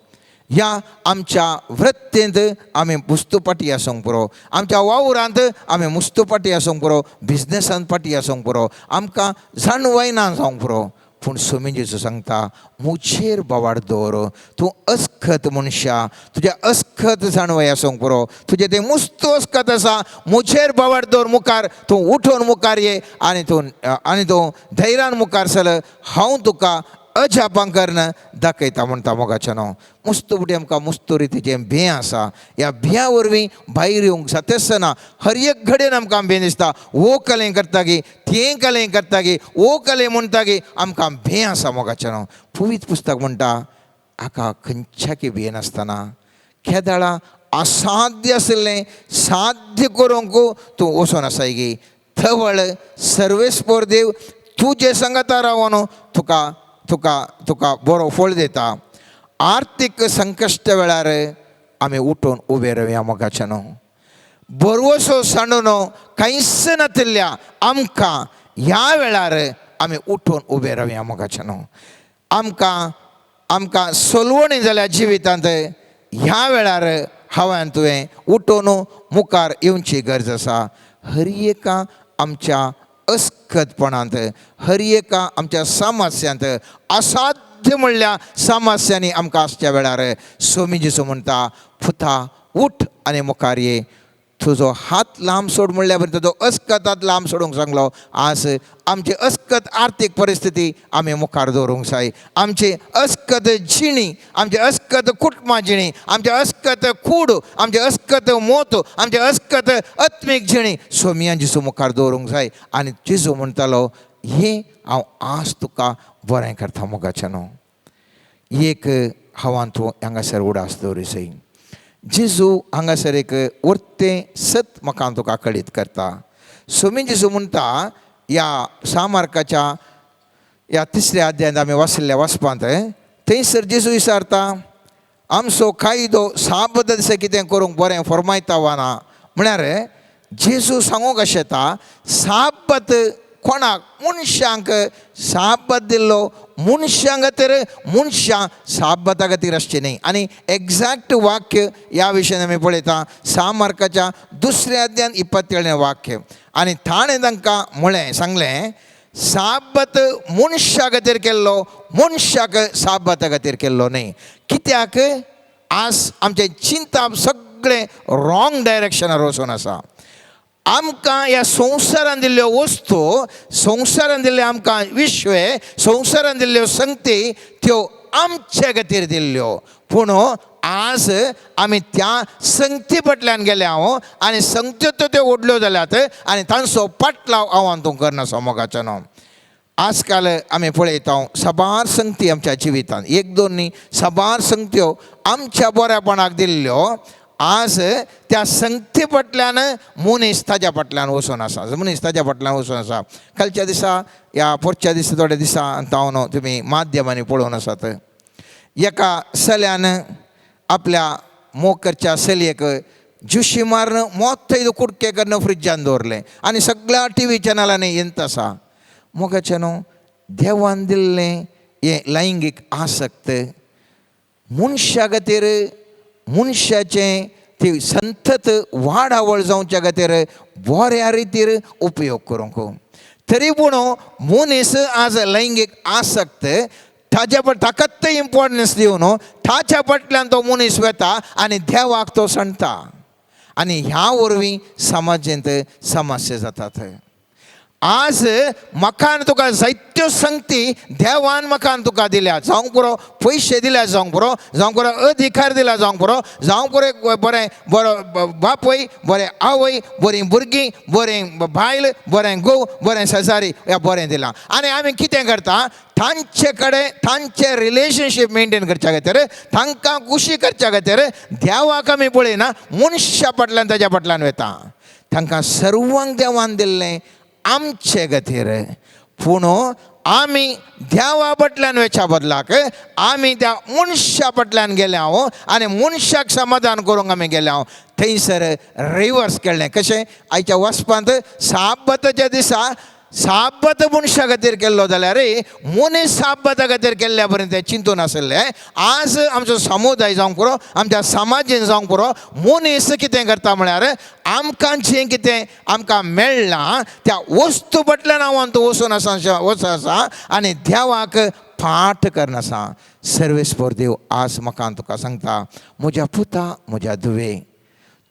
ह्या आमच्या वृत्तेंत आमी मुस्तू फाटी आसूंक पुरो, आमच्या वावरांत आमी मुस्तू फाटी आसूंक पुरो, बिजनेसांत फाटी आसूंक पुरो, आमकां जाणवायना जावंक पुरो. पूण सोमी जेजू सांगता म्हजेर बोवाळ दवर, तूं अस्खत मनशा, तुज्या अस्खत जाणवाय आसूंक पुरो, तुजें तें मुस्तू अस्खत आसा, म्हजेर बोवाळ दवर, मुखार तूं उठून मुखार ये आनी तूं धैर्यान मुखार चल, हांव तुका अजापां करून दाखयता म्हणटा मोगाचें न्हू. मुस्तू फुडें आमकां मुस्तू रितीचें भंय आसा, ह्या भंया वरवीं भायर येवंक जाता आसतना हर एक घडयेन आमकां भंय दिसता, वो कलें करता गी, तें कलें करता गी, वो कलें म्हणटा गी, आमकां भंय आसा मोगाचें न्हू. पवित्र पुस्तक म्हणटा हाका खंयच्याकी भंय नासतना केदाळा असाध्य आशिल्लें साध्य करूंक तूं वचोन आसाय गी. थवळ सर्वेस्पोर देव तुजे संगता रावन तुका तुका तुका बरो फळ दिता. आर्थीक संकश्ट वेळार आमी उठून उबे रावया मोगाच्यान. बरवसो सांडून कांयच नातिल्ल्या आमकां ह्या वेळार आमी उठून उबे रावया मोगाच्यान. आमकां आमकां सोलवणी जाल्या जिवितांत ह्या वेळार हांवें तुवें उठून मुखार येवची गरज आसा. हर एका आमच्या अस्कतपणांत, हर एका आमच्या समस्यांत, असाध्य म्हणल्या समस्यांनी आमकां आसच्या वेळार स्वामी जेजू म्हणटा, पुता उठ आनी मुखार ये. तुजो हात लांब सोड म्हणल्या बरें तुजो अस्कत हात लांब सोडूंक सांगलो. आज आमची अस्कत आर्थीक परिस्थिती आमी मुखार दवरूंक जाय. आमची अस्कत जिणी, आमची अस्कत कुटुंबा जिणी, आमची अस्कत कूड, आमची अस्कत मोत, आमची अस्कत आत्मीक जिणी सोमियान जेजू मुखार दवरूंक जाय. आनी जेजू म्हणटालो, हें हांव आज तुका बरें करता मोगाचें न्हू. एक हांवान तूं हांगासर उडास दवरी जाय. जेजू हांगासर एक वर्तें सत म्हाका तुका कळीत करता. स्वामी जेजू म्हणटा ह्या सामार्काच्या ह्या तिसऱ्या अध्यायांत आमी वाचिल्ल्या वाचपांत, थंयसर जेजू विचारता, आमचो कायदो साबद दिसा कितें करूंक बरें फर्मायता वा ना. म्हळ्यार जेजू सांगूंक अशें येता, साबत कोणाक मनशांक साबत दिल्लो, मनशां खातीर मनशां साबता खातीर आसची न्ही. आनी एग्जॅक्ट वाक्य ह्या विशयान आमी पळयता 6 मार्काच्या दुसऱ्या अध्यान 27 वाक्य. आनी ताणें तांकां म्हळें, सांगलें, साबत मनशा खातीर केल्लो, मनशाक साबता खातीर केल्लो न्ही. कित्याक आज आमचें चिंताप सगळें रॉंग डायरेक्शनार वचून आसा. आमकां ह्या संवसारान दिल्ल्यो वस्तू, संवसारान दिल्ले आमकां विश्व, संवसारान दिल्ल्यो संगती त्यो आमचे खातीर दिल्ल्यो. पूण आज आमी त्या संगती फाटल्यान गेले हांव आनी संगत्यो त्यो ओडल्यो जाल्यात आनी तांचो पाटलाव हांव तूं करना मोगाचो न्हू. आजकाल आमी पळयता साबार संगती आमच्या जिवितांत, एक दोन न्ही, साबार संगत्यो आमच्या बऱ्यापणाक दिल्ल्यो. आज त्या संगती फाटल्यान मनीस ताज्या फाटल्यान वचून आसा, मनीस ताज्या फाटल्यान वचून आसा. कालच्या दिसा ह्या पोरच्या दिसा थोड्या दिसां हांव तुमी माध्यमांनी पळोवन आसात, एका चल्यान आपल्या मोग करच्या चलयेक ज्युशी मारून मोठे कुडके करून फ्रिजान दवरलें आनी सगळ्या टीव्ही चॅनलांनी येत आसा. मोगाचें न्हू, देवान दिल्लें हें लैंगीक आसक्त मनशा खातीर, मनशाचें ती संतत वाडावळ जावच्या खातीर बऱ्या रितीर उपयोग करूंक. तरी पूण मनीस आज लैंगीक आसक्त ताज्या पण ताकाच इम्पॉर्टन्स दिवन ताच्या फाटल्यान तो मनीस वता आनी देवाक तो सांडटा आनी ह्या वरवीं समाजेंत समस्या जातात. आज म्हाका आनी तुका जायत्यो संगती देवान म्हाका आनी तुका दिल्या. जावंक पुरो पयशे दिल्या, जावंक पुरो, जावंक पुरो अधिकार दिला, जावंक पुरो, जावंक पुरो एक बरें बरो बापूय, बरें आवय, बरीं भुरगीं, बरें बायल, बरें घोव, बरें शेजारी, ह्या बरें दिलां. आनी आमी कितें करता? तांचे कडेन तांचे रिलेशनशीप मेनटेन करच्या खातीर, तांकां खुशी करच्या खातीर देवाक आमी पळयना, मनशा फाटल्यान ताज्या फाटल्यान वता. तांकां सर्वांक देवान दिल्लें आमचे खातीर, पूण आमी देवा फाटल्यान वचच्या बदलाक आमी त्या मनशा फाटल्यान गेले हांव आनी मनशाक समाधान करूंक आमी गेले हांव. थंयसर रिवर्स केलें. कशें आयच्या वचपांत साबताच्या दिसा साबत मनशा खातीर केल्लो जाल्यार मनीस साबता खातीर केल्ल्या पर्यंत ते चिंतून आसले. आज आमचो समुदाय जावंक पुरो, आमच्या समाजेन जावंक पुरो, मनीस कितें करता म्हळ्यार आमकां जें कितें आमकां मेळ्ळां त्या वस्तू फाटल्यान हांव तूं वचून आसा, वचून आसा आनी देवाक पाठ करना आसा. सर्वेस्पर देव आज म्हाका तुका सांगता, म्हज्या पुता, म्हज्या धुवे,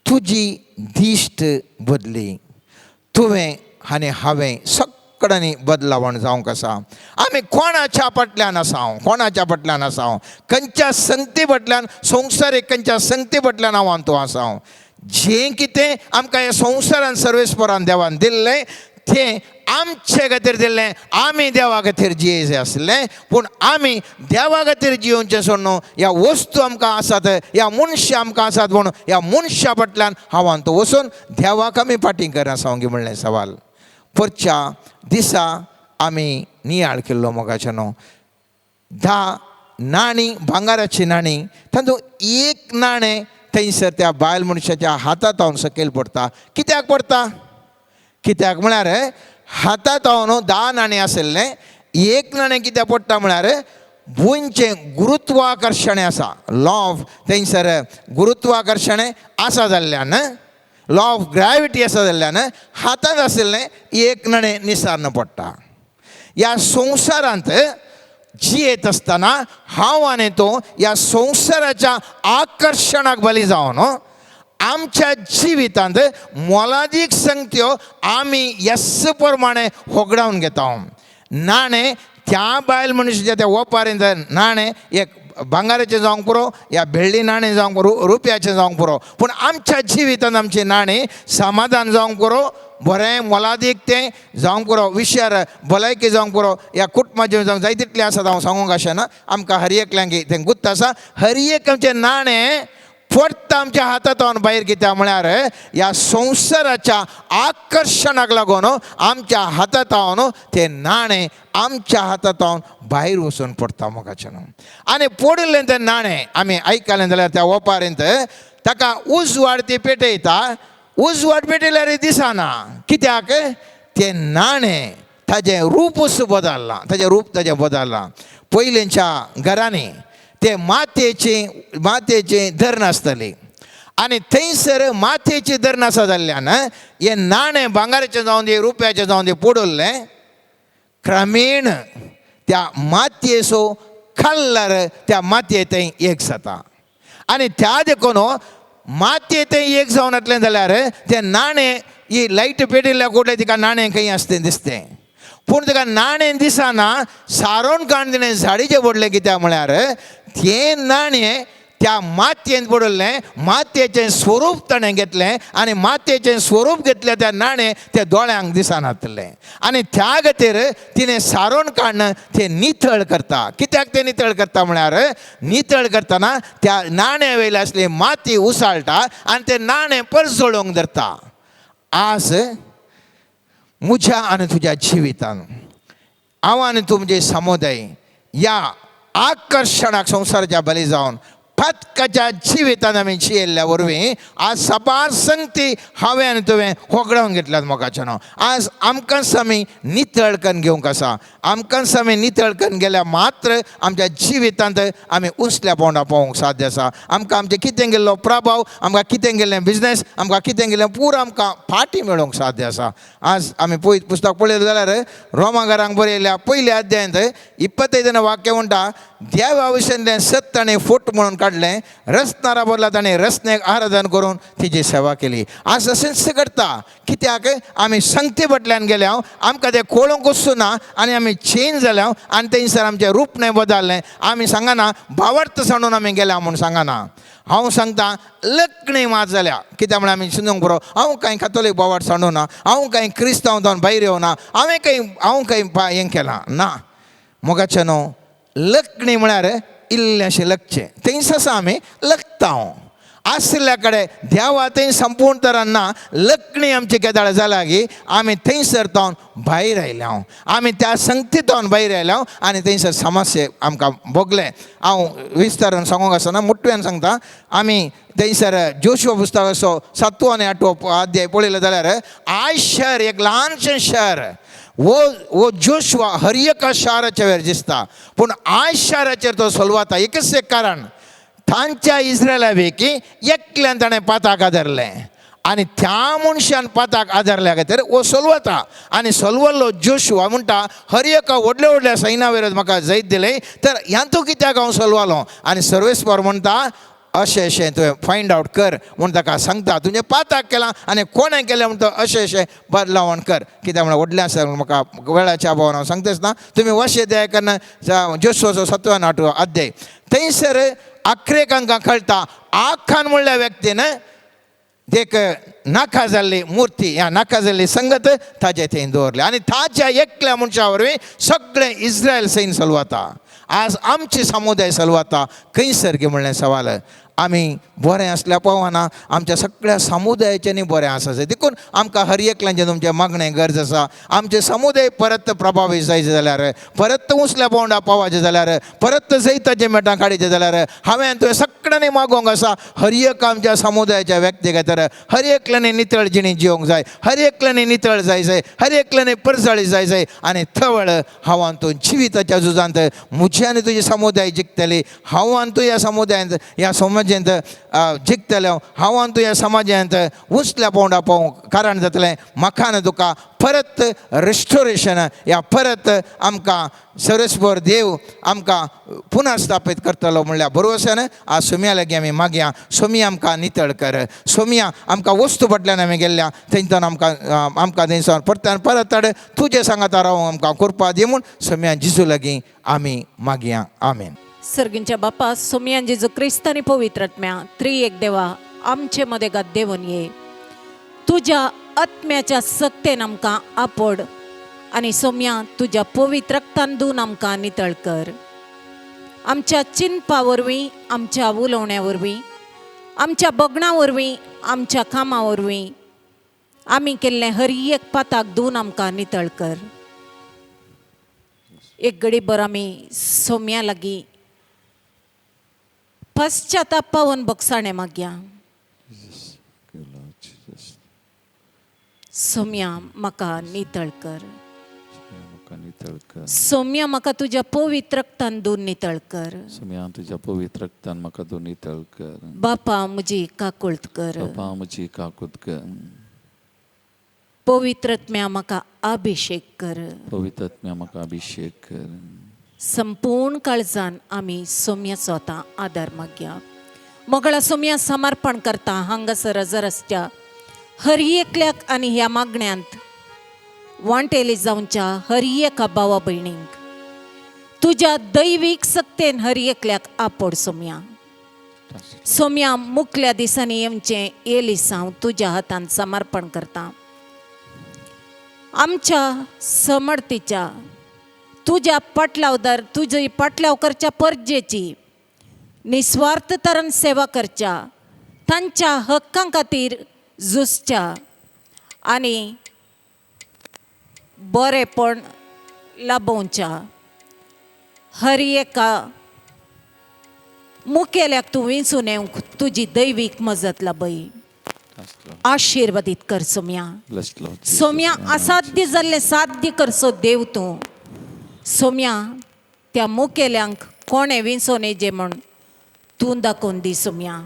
तुजी दिश्ट बदली. तुवें आनी हांवें सगळ्यांनी बदलावण जावंक आसा. आमी कोणाच्या फाटल्यान आसा? हांव कोणाच्या फाटल्यान आसा? हांव खंयच्या संगती फाटल्यान, संवसारीक खंयच्या संगती फाटल्यान हांव आनी तूं आसा? हांव जें कितें आमकां ह्या संवसारान सर्वेस्परान देवान दिल्लें तें आमचे खातीर दिल्लें. आमी देवा खातीर जियेचे आसलें, पूण आमी देवा खातीर जियोवचें सोडून ह्या वस्तू आमकां आसात, ह्या मनशां आमकां आसात म्हणून ह्या मनशा फाटल्यान हांव आनी तूं वचून देवाक आमी फाटीं करना सांगी म्हणलें सवाल. परच्या दिसा आमी नियाळ केल्लो मोगाच्यानो. 10 नाणी भांगाराची नाणी तातूंत एक नाणें थंयसर त्या बायल मनशाच्या हातांत सकयल पडटा. कित्याक पडटा? कित्याक म्हळ्यार हातांत 10 नाणें आशिल्लें, एक नाणें कित्याक पडटा म्हळ्यार भुंयचें गुरुत्वाकर्शण आसा, लॉ ऑफ थंयसर गुरुत्वाकर्शण आसा जाल्ल्यान, लॉ ऑफ ग्रॅविटी आसा जाल्ल्यान हातांत आशिल्लें एक नाणें निसार्ण पडटा. ह्या संवसारांत जियेत आसतना हांव आनी तूं ह्या संवसाराच्या आकर्शणाक बली जावन आमच्या जिवितांत मोलादीक संगत्यो आमी यस प्रमाणे होगडावन घेता. नाणें त्या बायल मनशाच्या त्या ओपारींत नाणें एक भांगाराचें जावंक पुरो या भेळ्ळी नाणें जावंक पुरो, रुपयाचें जावंक पुरो, पूण आमच्या जिवितांत आमचें नाणें समाधान जावंक पुरो, बरें मोलादीक तें जावंक पुरो, विशयार भलायकी जावंक पुरो, या कुटुंबाचें जावंक जाय तितलें आसा. हांव सांगूंक आशेना, आमकां हर एकल्यांक तें गुत्त आसा. हर एक आमचें नाणें परत आमच्या हातांत भायर कित्याक म्हळ्यार ह्या संवसाराच्या आकर्शणाक लागून आमच्या हातांत तें नाणें आमच्या हातांत भायर वचून पडटा मोगाच्यान. आनी पडिल्लें तें नाणें आमी आयकलें जाल्यार त्या ओपारींत ताका उजवाड ती पेटयता, उजवाड पेटयल्यार दिसना. कित्याक? तें नाणें ताजें रूपच बदल्लां, ताजें रूप ताजें बदल्लां. पयलींच्या घरांनी ते मातयेचें मातयेचें धरण आसताली आनी थंयसर मातयेचें धरण आसा जाल्ल्यान हें नाणें भांगाराचें जावन दी रुपयाचें जावन दी पडुल्लें क्रमेण त्या मातयेचो कलर त्या मातये थंय एक जाता. आनी त्या देखून मातये थंय एक जावन येतलें जाल्यार तें नाणें ही लायट पेटिल्ल्या कुडलें तिका नाणें खंय आसता तें दिसतें, पूण ताका नाणें दिसना. सारोन काडून तिणें झाडीचें पडलें. कित्याक म्हळ्यार तें नाणें त्या मातयेंत पडिल्लें, मातयेचें स्वरूप ताणें घेतलें आनी मातयेचें स्वरूप घेतलें त्या नाणें त्या दोळ्यांक दिसनातलें. आनी त्या खातीर तिणें सारोन काडून तें नितळ करता. कित्याक तें नितळ करता म्हळ्यार नितळ करतना त्या नाण्या वयली आसली माती उसाळटा आनी तें नाणें परजळोवंक धरता. आज म्हज्या आनी तुज्या जिवितान हांव आनी तुमचे समुदाय ह्या आकर्शणाक संवसाराच्या बली जावन पातकाच्या जिवितान आमी जियेल्ल्या वरवीं आज साबार संगती हांवें आनी तुवें होगडावन घेतल्यात मोगाच्यानो. आज आमकांच आमी नितळ करून घेवंक आसा. आमकांच आमी नितळ करून गेल्यार मात्र आमच्या जिवितांत आमी उंचल्या पावंडा पावोवंक साध्य आसा. आमकां आमचें कितें गेल्लो प्रभाव, आमकां कितें गेल्लें बिजनेस, आमकां कितें गेल्लें पुरो आमकां फाटी मेळोवंक साध्य आसा. आज आमी पळय पुस्तक पळयलें जाल्यार रोमागारांक बरयल्या पयल्या अध्यायांत 25 वाक्य म्हणटा, देवा विशयांतलें सत ताणें फट म्हणून काडलें, रचणारा बदला ताणें रचनेक आराधन करून तिची सेवा केली. आज अशेंच करता. कित्याक आमी संगती फाटल्यान गेल्या, आमकां तें कळोवंक वचूना आनी आमी चेंज जाल्या आनी थंयसर आमचें रूप न्हय बदललें. आमी सांगना भावार्थ सांडून आमी गेल्या म्हूण सांगना. हांव सांगता लकणी मात जाल्या. कित्याक म्हळ्यार आमी चिंतूंक पुरो, हांव कांय कातोलीक भावार्थ सांडूना, हांव कांय क्रिस्तांव जावन भायर येवना, हांवें कांय हांव कांय हें केलां ना. मोगाचें न्हू लकणी म्हळ्यार इल्लेंशें लकचें थंयस आसा आमी लकता. हांव आशिल्ल्या कडेन देवा थंय संपूर्ण तरान ना लकणी आमची केदाळ जाल्या की आमी थंयसर तावन भायर आयल्या, आमी त्या संगतींत भायर आयल्या आनी थंयसर समस्या आमकां भोगलें. हांव विस्तारान सांगूंक आसना, मोटव्यान सांगता. आमी थंयसर जोशुआ पुस्तकाचो 7वो आनी 8वो अध्याय पळयलो जाल्यार आयज शहर एक ल्हानशें शहर वो जोशुआ हर एका शाराच्या वेर दिसता, पूण आयज शाराचेर तो सोलवाता. एकच एक कारण, तांच्या इस्रायला पैकी एकल्यान ताणें पाताक आदारलें आनी त्या मनशान पाताक आदारल्या खातीर वो सोलवता. आनी सोलवल्लो जोशुआ म्हणटा हर एका व्हडल्या व्हडल्या सैना वयर म्हाका जैत दिलें, तर ह्यांतू कित्याक हांव सोलवालो? आनी सर्वेस्पर म्हणटा अशें अशें तुवें फायंड आवट कर म्हूण ताका सांगता, तुजें पाताक केलां आनी कोणें केलें म्हणटा अशें अशें बदलावण कर. कित्याक म्हणल्यार व्हडलें आसा, म्हाका वेळाच्या अभावान हांव सांगताच ना. तुमी वशे द्या केन्ना जोशुआचो 7वो आनी 8वो अध्याय थंयसर अखरेक आमकां कळटा आखान म्हणल्या व्यक्तीन एक नाका जाल्ली मुर्ती ह्या नाका जाल्ली संगत ताजे थंय दवरली आनी ताच्या एकल्या मनशा वरवीं सगळें इस्रायल सैन चलवता. आज आमची समुदाय चलवता खंयसर गी म्हणलें सवाल. आमी बरें आसल्यार पावना, आमच्या सगळ्या समुदायाच्यानी बरें आसा जाय. देखून आमकां हर एकल्याचें तुमचें मागणें गरज आसा. आमचें समुदाय परत प्रभावीत जायचे जाल्यार, परत उंचल्या पावंडा पावाचें जाल्यार, परत जैताचें मेटां काडीचें जाल्यार हांवें तुवें सगळ्यांनी मागोवंक आसा. हर एक आमच्या समुदायाच्या व्यक्ती खातीर हर एकल्यानी नितळ जिणी जिवंक जाय, हर एकल्यानी नितळ जाय जाय, हर एकल्यानी परजळी जाय जाय. आनी थवळ हांव आनी तूं जिविताच्या झुजांत म्हजी आनी तुजी समुदाय जिखतली. हांव आनी तूं ह्या समुदायांत ह्या समाजांत जिखतलें. हांव आनी तूं ह्या समाजांत उंचल्या पावंडा पावूंक कारण जातलें. म्हाका आनी तुका परत रिस्टोरेशन ह्या परत आमकां सर्वेस्पर देव आमकां पुनर्स्थापीत करतलो म्हणल्यार भरवश्यान आज सोम्या लागीं आमी मागया. सोम्या आमकां नितळ कर, सोम्या आमकां वस्तू फाटल्यान आमी गेल्ल्या थंयच्यान आमकां आमकां थंयसान परत्यान परत हाड, तुजे सांगाता रावूंक आमकां कृपा दी म्हूण सोम्या जिजू लागीं आमी मागया. आमेन. सर्गींच्या बापा, सोमयान जेजू क्रिस्त आनी पवित्र आत्म्या त्रि एक देवा आमचे मदें गात देंवन ये. तुज्या आत्म्याच्या सक्तेन आमकां आपोड आनी सोम्या तुज्या पवित्र रक्तान धुवन आमकां नितळ कर. आमच्या चिंतपा वरवीं, आमच्या उलोवण्या वरवीं, आमच्या बगणा वरवीं, आमच्या कामां वरवीं आमी केल्लें हर एक पाताक धुवन आमकां नितळ कर. एक घडीभर आमी सोम्या लागीं पश्चाताप पावोवन बगसाणें मागया. सोम्या म्हाका नितळ कर, सोम्या म्हाका तुज्या पवित्र रक्तान धुवन नितळ कर. सोम्या तुज्या पवित्र रक्तान म्हाका धुवन नितळ कर. बापा म्हजी काकुळट कर, बापा म्हजी काकूत कर. पवित्र आत्म्या म्हाका अभिशेक कर, पवित्र आत्म्या म्हाका अभिशेक कर. संपूर्ण काळजान आमी सोम्याचो आतां आदार मागया. मोगळा सोम्या समर्पण करता हांगासर रस्त्या हर एकल्याक आनी ह्या मागण्यांत वांटेली जावच्या हर एका भावा भयणींक तुज्या दैवीक सक्तेन हर एकल्याक आपोड सोम्या. सोम्या मुखल्या दिसांनी येवचें एलिसांव तुज्या हातान समर्पण करता. आमच्या समर्थीच्या तुज्या पाटलावदार तुजी पाटलाव करच्या परजेची निस्वार्थ तरान सेवा करच्या तांच्या हक्कां खातीर झुजच्या आनी बरेपण लाभोवच्या हर एका मुखेल्याक तूं विंचून येवंक तुजी दैवीक मजत लाभय. आशिर्वादीत कर सोम्या. सोम्या असाध्य जाल्लें साध्य करचो देव तूं. सोम्या त्या मुखेल्यांक कोणें विंचोन येजे म्हूण तूं दाखोवन दी सोम्या.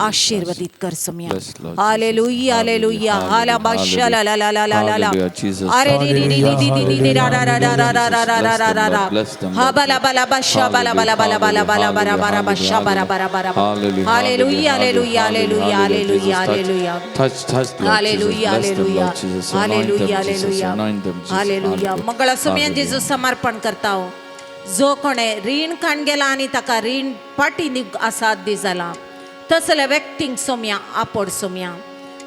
आशीर्वादित कर सोम्या. हालेलुया हालेलुया हाला बाशा ला ला ला ला ला ला ला अरे री री री री री री री रा रा रा रा रा रा रा रा रा रा रा हा बाला बाला बाशा बाला बाला बाला बाला बाला बारा बारा बाशा बारा बारा बारा. Hallelujah hallelujah hallelujah hallelujah hallelujah hallelujah hallelujah hallelujah hallelujah hallelujah. Mangala Saumya जेजू समर्पण करता हो. जो कोणे रीण काण गेला आनी ताका रीण पाटी असाध्य जाला तसल्या व्यक्तींक सोम्या आपोड सोम्या.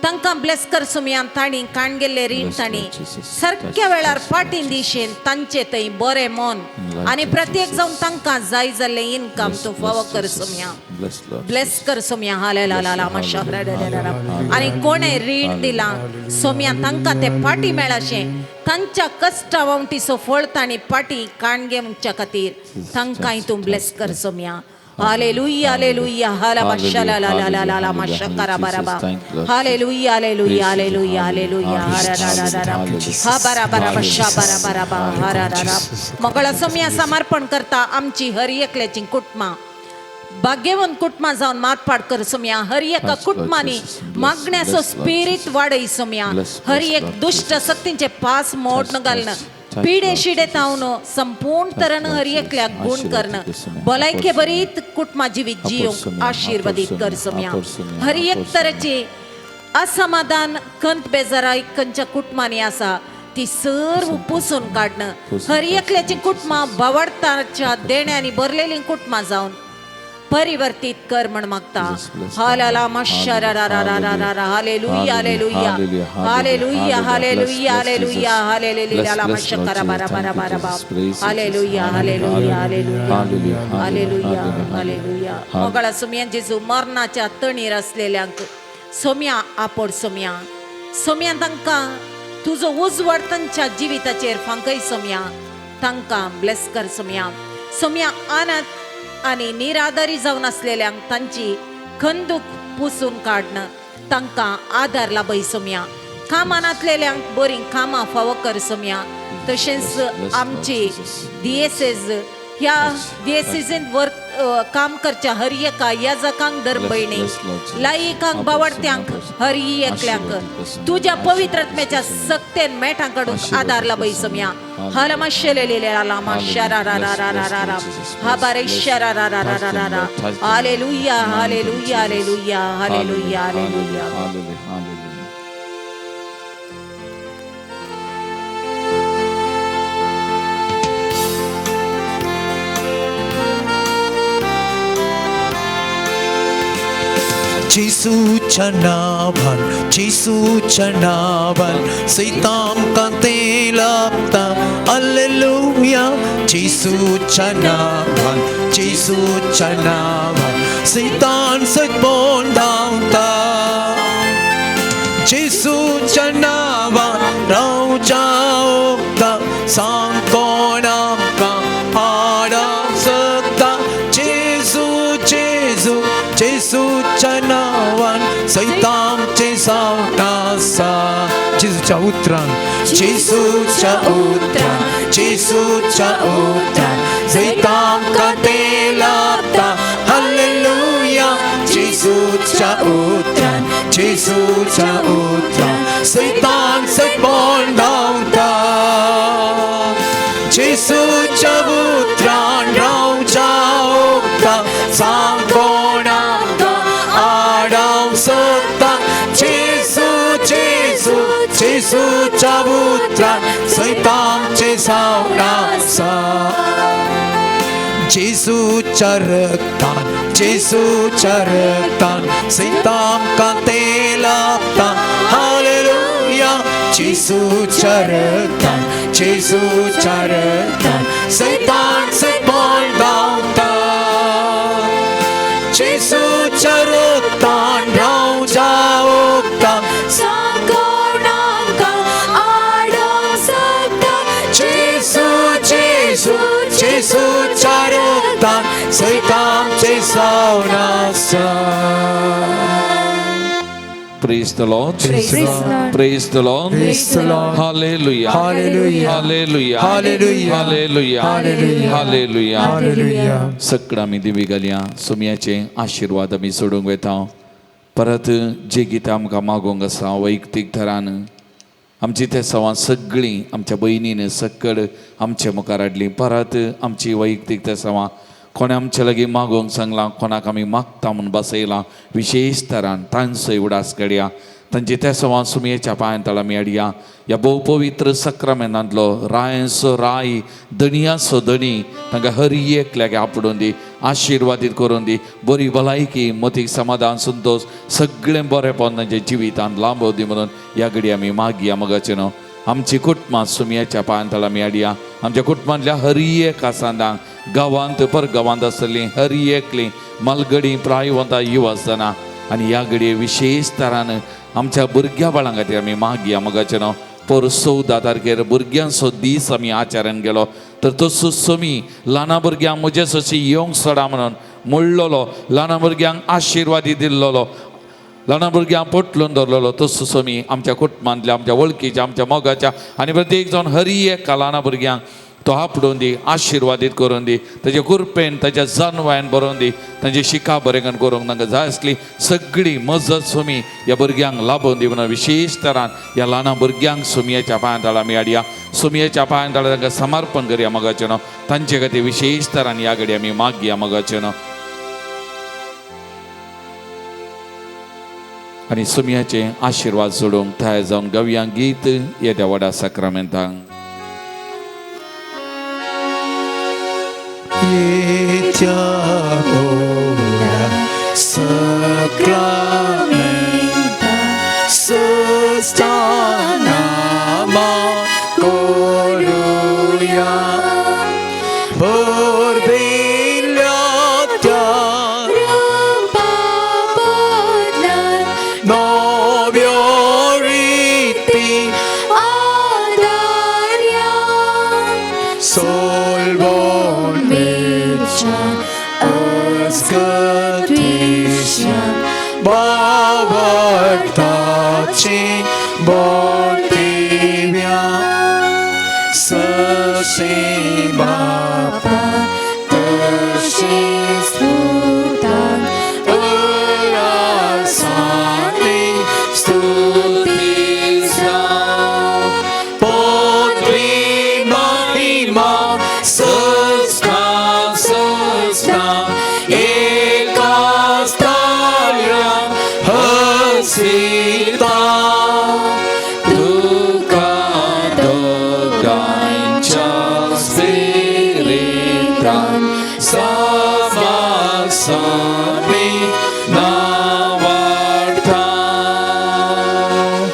तांकां ब्लेस कर सोम्या. तांणी काण गेल्ले रीण तांणी सारक्या वेळार पाटी दिशेन तांचे थंय बरें मन आनी प्रत्येक जावन तांकां जाय जाल्लें इनकम तूं फावो कर सोम्या. ब्लेस कर सोम्या. हाले ला ला ला माशा आनी कोणें रीण दिलां सोम्या तांकां तें पाटी मेळाशें तांच्या कश्टा वावटीचो फळ तांणी पाटी काण घेवच्या खातीर तांकांय तूं ब्लेस कर सोम्या. हालेलुया हालेलुया हाला बाशा ला ला ला ला ला ला माशा करा बाराबा. हालेलुया हालेलुया हालेलुया हालेलुया हरा रा रा रा रा हा बारा बारा बाशा बारा बारा बा हरा रा रा. मंगळा सोम्या समर्पण करता आमची हर एकल्याची कुटुंबां भाग्यवंत कुटुंबां जावन मारपाट कर सोम्या. हर एका कुटुंबांनी मागण्याचो स्पिरीत वाडय सोम्या. हर एक दुश्ट शक्तींचे पास मोडन घालणं पिडे शिडे तावन संपूर्ण तरण हर एकल्याक गुण करणं भलायके बरीत कुटुंबा जिवीत जिवंक आशिर्वादीत कर सोम्या. हर एक तरेचे असमाधान खंत बेजाराय खंयच्या कुटुंबांनी आसा ती सर्व पुसून काडणं हर एकल्याची कुटुंबां बावडताच्या देण्यांनी भरलेली कुटुंबां जावन परिवर्तीत कर म्हण मागता. हालाला मशरा रा रा रा रा रा. Hallelujah hallelujah hallelujah hallelujah hallelujah hallelujah ला मशकरा बारा बारा बारा बाप. Hallelujah hallelujah hallelujah hallelujah hallelujah. मोगळा Somaiya जेजू मरणाच्या तणीर असलेल्यांक सोम्या आपोड सोम्या सोम्या तांकां तुजो उजवाड तांच्या जिविताचेर फांकय सोम्या तांकां ब्लेस कर सोम्या. सोम्या अनाथ आनी निराधारी जावन आसलेल्यांक तांची खंदूक पुसून काडणं तांकां आदार लाभय सोम्या. कामांतलेल्यांक बरीं कामां फावो कर सोम्या. तशेंच आमची दियेसेज ह्या दियेसेजींत वर्क काम करच्या हर एका याजकांक धर्मभयणी लायिकांक बावडत्यांक हर एकल्यांक तुज्या पवित्र आत्म्याच्या सक्तेन मेठां काडून आदार लाभय सोम्या. हालमा शेलेले लामा शरा रा रा रा रा रा रा हा बारे शरा रा रा रा रा रा रा. Hallelujah hallelujah hallelujah hallelujah hallelujah. जेजूच्या नावान जेजूच्या नावान सैतान ते लाभता. हालेलुया जेजूच्या नावान जेजूच्या नावान सैतान सगबोन धांवता. जेजूच्या नावान रावच्या उगता सांग कोण आमकां आडावंक शकता. जेजू जेजू जेजूच्या नावान सैतानचें सावट आसा. जेजूच्या उतरान जेजूच्या उतरान जेजूच्या उतरान सैतानकां तें लाभता. हालेलुया जेजूच्या उतरान जेजूच्या उतरान सैतान सगबोन धांवता. जेजूच्या उतरान रावच्या उगता सांग कोण आमकां आडावंक शकता. जेजू जेजू जेजूच्या उतरान सैतानचें सावट आसा. जेजूच्या रक्तान जेजूच्या रक्तान सैतानकां तें लाभता. हालेलुया जेजूच्या रक्तान जेजूच्या रक्तान सैतान सगबोन धांवता. जेजूच्या रक्तान रावच्या उगता सांग कोण आमकां आडोवंक शकता. जेजू जेजू जेजूच्या रक्तान सैतानचें सावट आसा. Praise the Lord. Praise the Lord. Praise the Lord. Praise the Lord. Hallelujah. Hallelujah. Hallelujah. Hallelujah. Hallelujah. Hallelujah. Hallelujah. Hallelujah. सगळं आमी दिवी घालया सोमयाचे आशिर्वाद आमी सोडूंक वेता. परत जे गीतां आमकां मागोवंक आसा वैयक्तीक थरान आमची ते सवां सगळीं आमच्या भयणीन सकड आमचे मुखार हाडली. परत आमची वैयक्तीक ते सवां कोणें आमचे लागीं मागोवंक सांगलां कोणाक आमी मागता म्हूण बसयलां विशेश तरान तांचो उडास काडया. तांची त्या सवां सुमयेच्या पांयां तळा आमी हाडया. ह्या भोव पवित्र सक्रामेंतांतलो रायांचो राय धनयाचो धनी तांकां हर एकल्याक आपडून दी आशिर्वादीत करून दी. बरी भलायकी मतीक समाधान संतोश सगळें बरेंपण तांच्या जिवितांत लांबोव दी म्हणून ह्या घडी आमी मागया. मगाचें न्हू आमची कुटुंबां सुमयेच्या पांयां तळा आमी हाडया. आमच्या कुटुंबांतल्या हर एका सांदांक गांवांत परगांवांत आसतलीं हर एकलीं मालगडी प्रायवंता युवा आसतना आनी ह्या घडये विशेश तरान आमच्या भुरग्या बाळां खातीर आमी मागया. मगाचें न्हू पोर 14 तारखेर भुरग्यांचो दीस आमी आचरण केलो तर तसो सोमी ल्हाना भुरग्यांक म्हजे सशी येवंक सोडा म्हणून म्हणलोलो ल्हाना भुरग्यांक आशिर्वादी दिल्लोलो ल्हाना भुरग्यांक पोटलून दवरलेलो तसो सोमी आमच्या कुटुंबांतल्या आमच्या वळखीच्या आमच्या मोगाच्या आनी प्रत्येक जावन हरी एका ल्हाना भुरग्यांक तो आपडून दी आशिर्वादीत करून दी ताजे कृपेन ताच्या जानवायन बरोवन दी तांची शिका बरें करूंक तांकां जाय आसली सगळी मजत सुमी ह्या भुरग्यांक लाबोवन दी म्हणून विशेश तरान ह्या ल्हाना भुरग्यांक सुमयेच्या पांयां तळा आमी हाडया. सुमयेच्या पांयां तळा तांकां समर्पण करया मगाचें न्हू तांचे खातीर विशेश तरान ह्या घडी आमी मागया मगाचें न्हू. आनी सुमयाचे आशिर्वाद सोडूंक तयार जावन गावया गीत येद्या व्हडा साक्रामेंतांक. येत्या साक्रामेंता सस्ता नामा करुया परबेल्या त्या रूपा बदलान नव्यो रिती आदार्या सोलवोन वेच्या अस्कत्विश्या बावडताची बोलतीव्या सशी बापा तशेंच पुतान उल्हासाने स्तुती जावं. पदवी महिमा सस्ता सस्ता एकाच ताळ्या हसिता तुका दोगांच्या स्पिरितान सामासामी नावाडता.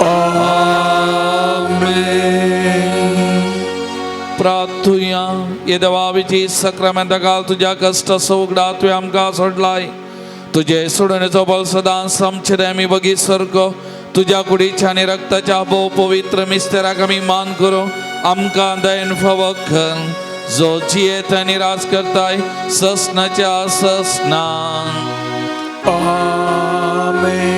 आमेन. प्रार्थुया. ये देवा, सक्रामेंता काल तुज्या कश्टाचो उगडा तुवें आमकां सोडलाय. तुजे सोडणेचो बल सदांच आमचे आमी बगीत सारको तुज्या कुडीच्या आनी रक्ताच्या भोव पवित्र मिस्तेराक आमी मान करूं आमकां दयन फावो कर, जो जियेत आनी राज करताय ससनाच्या ससना. आमेन.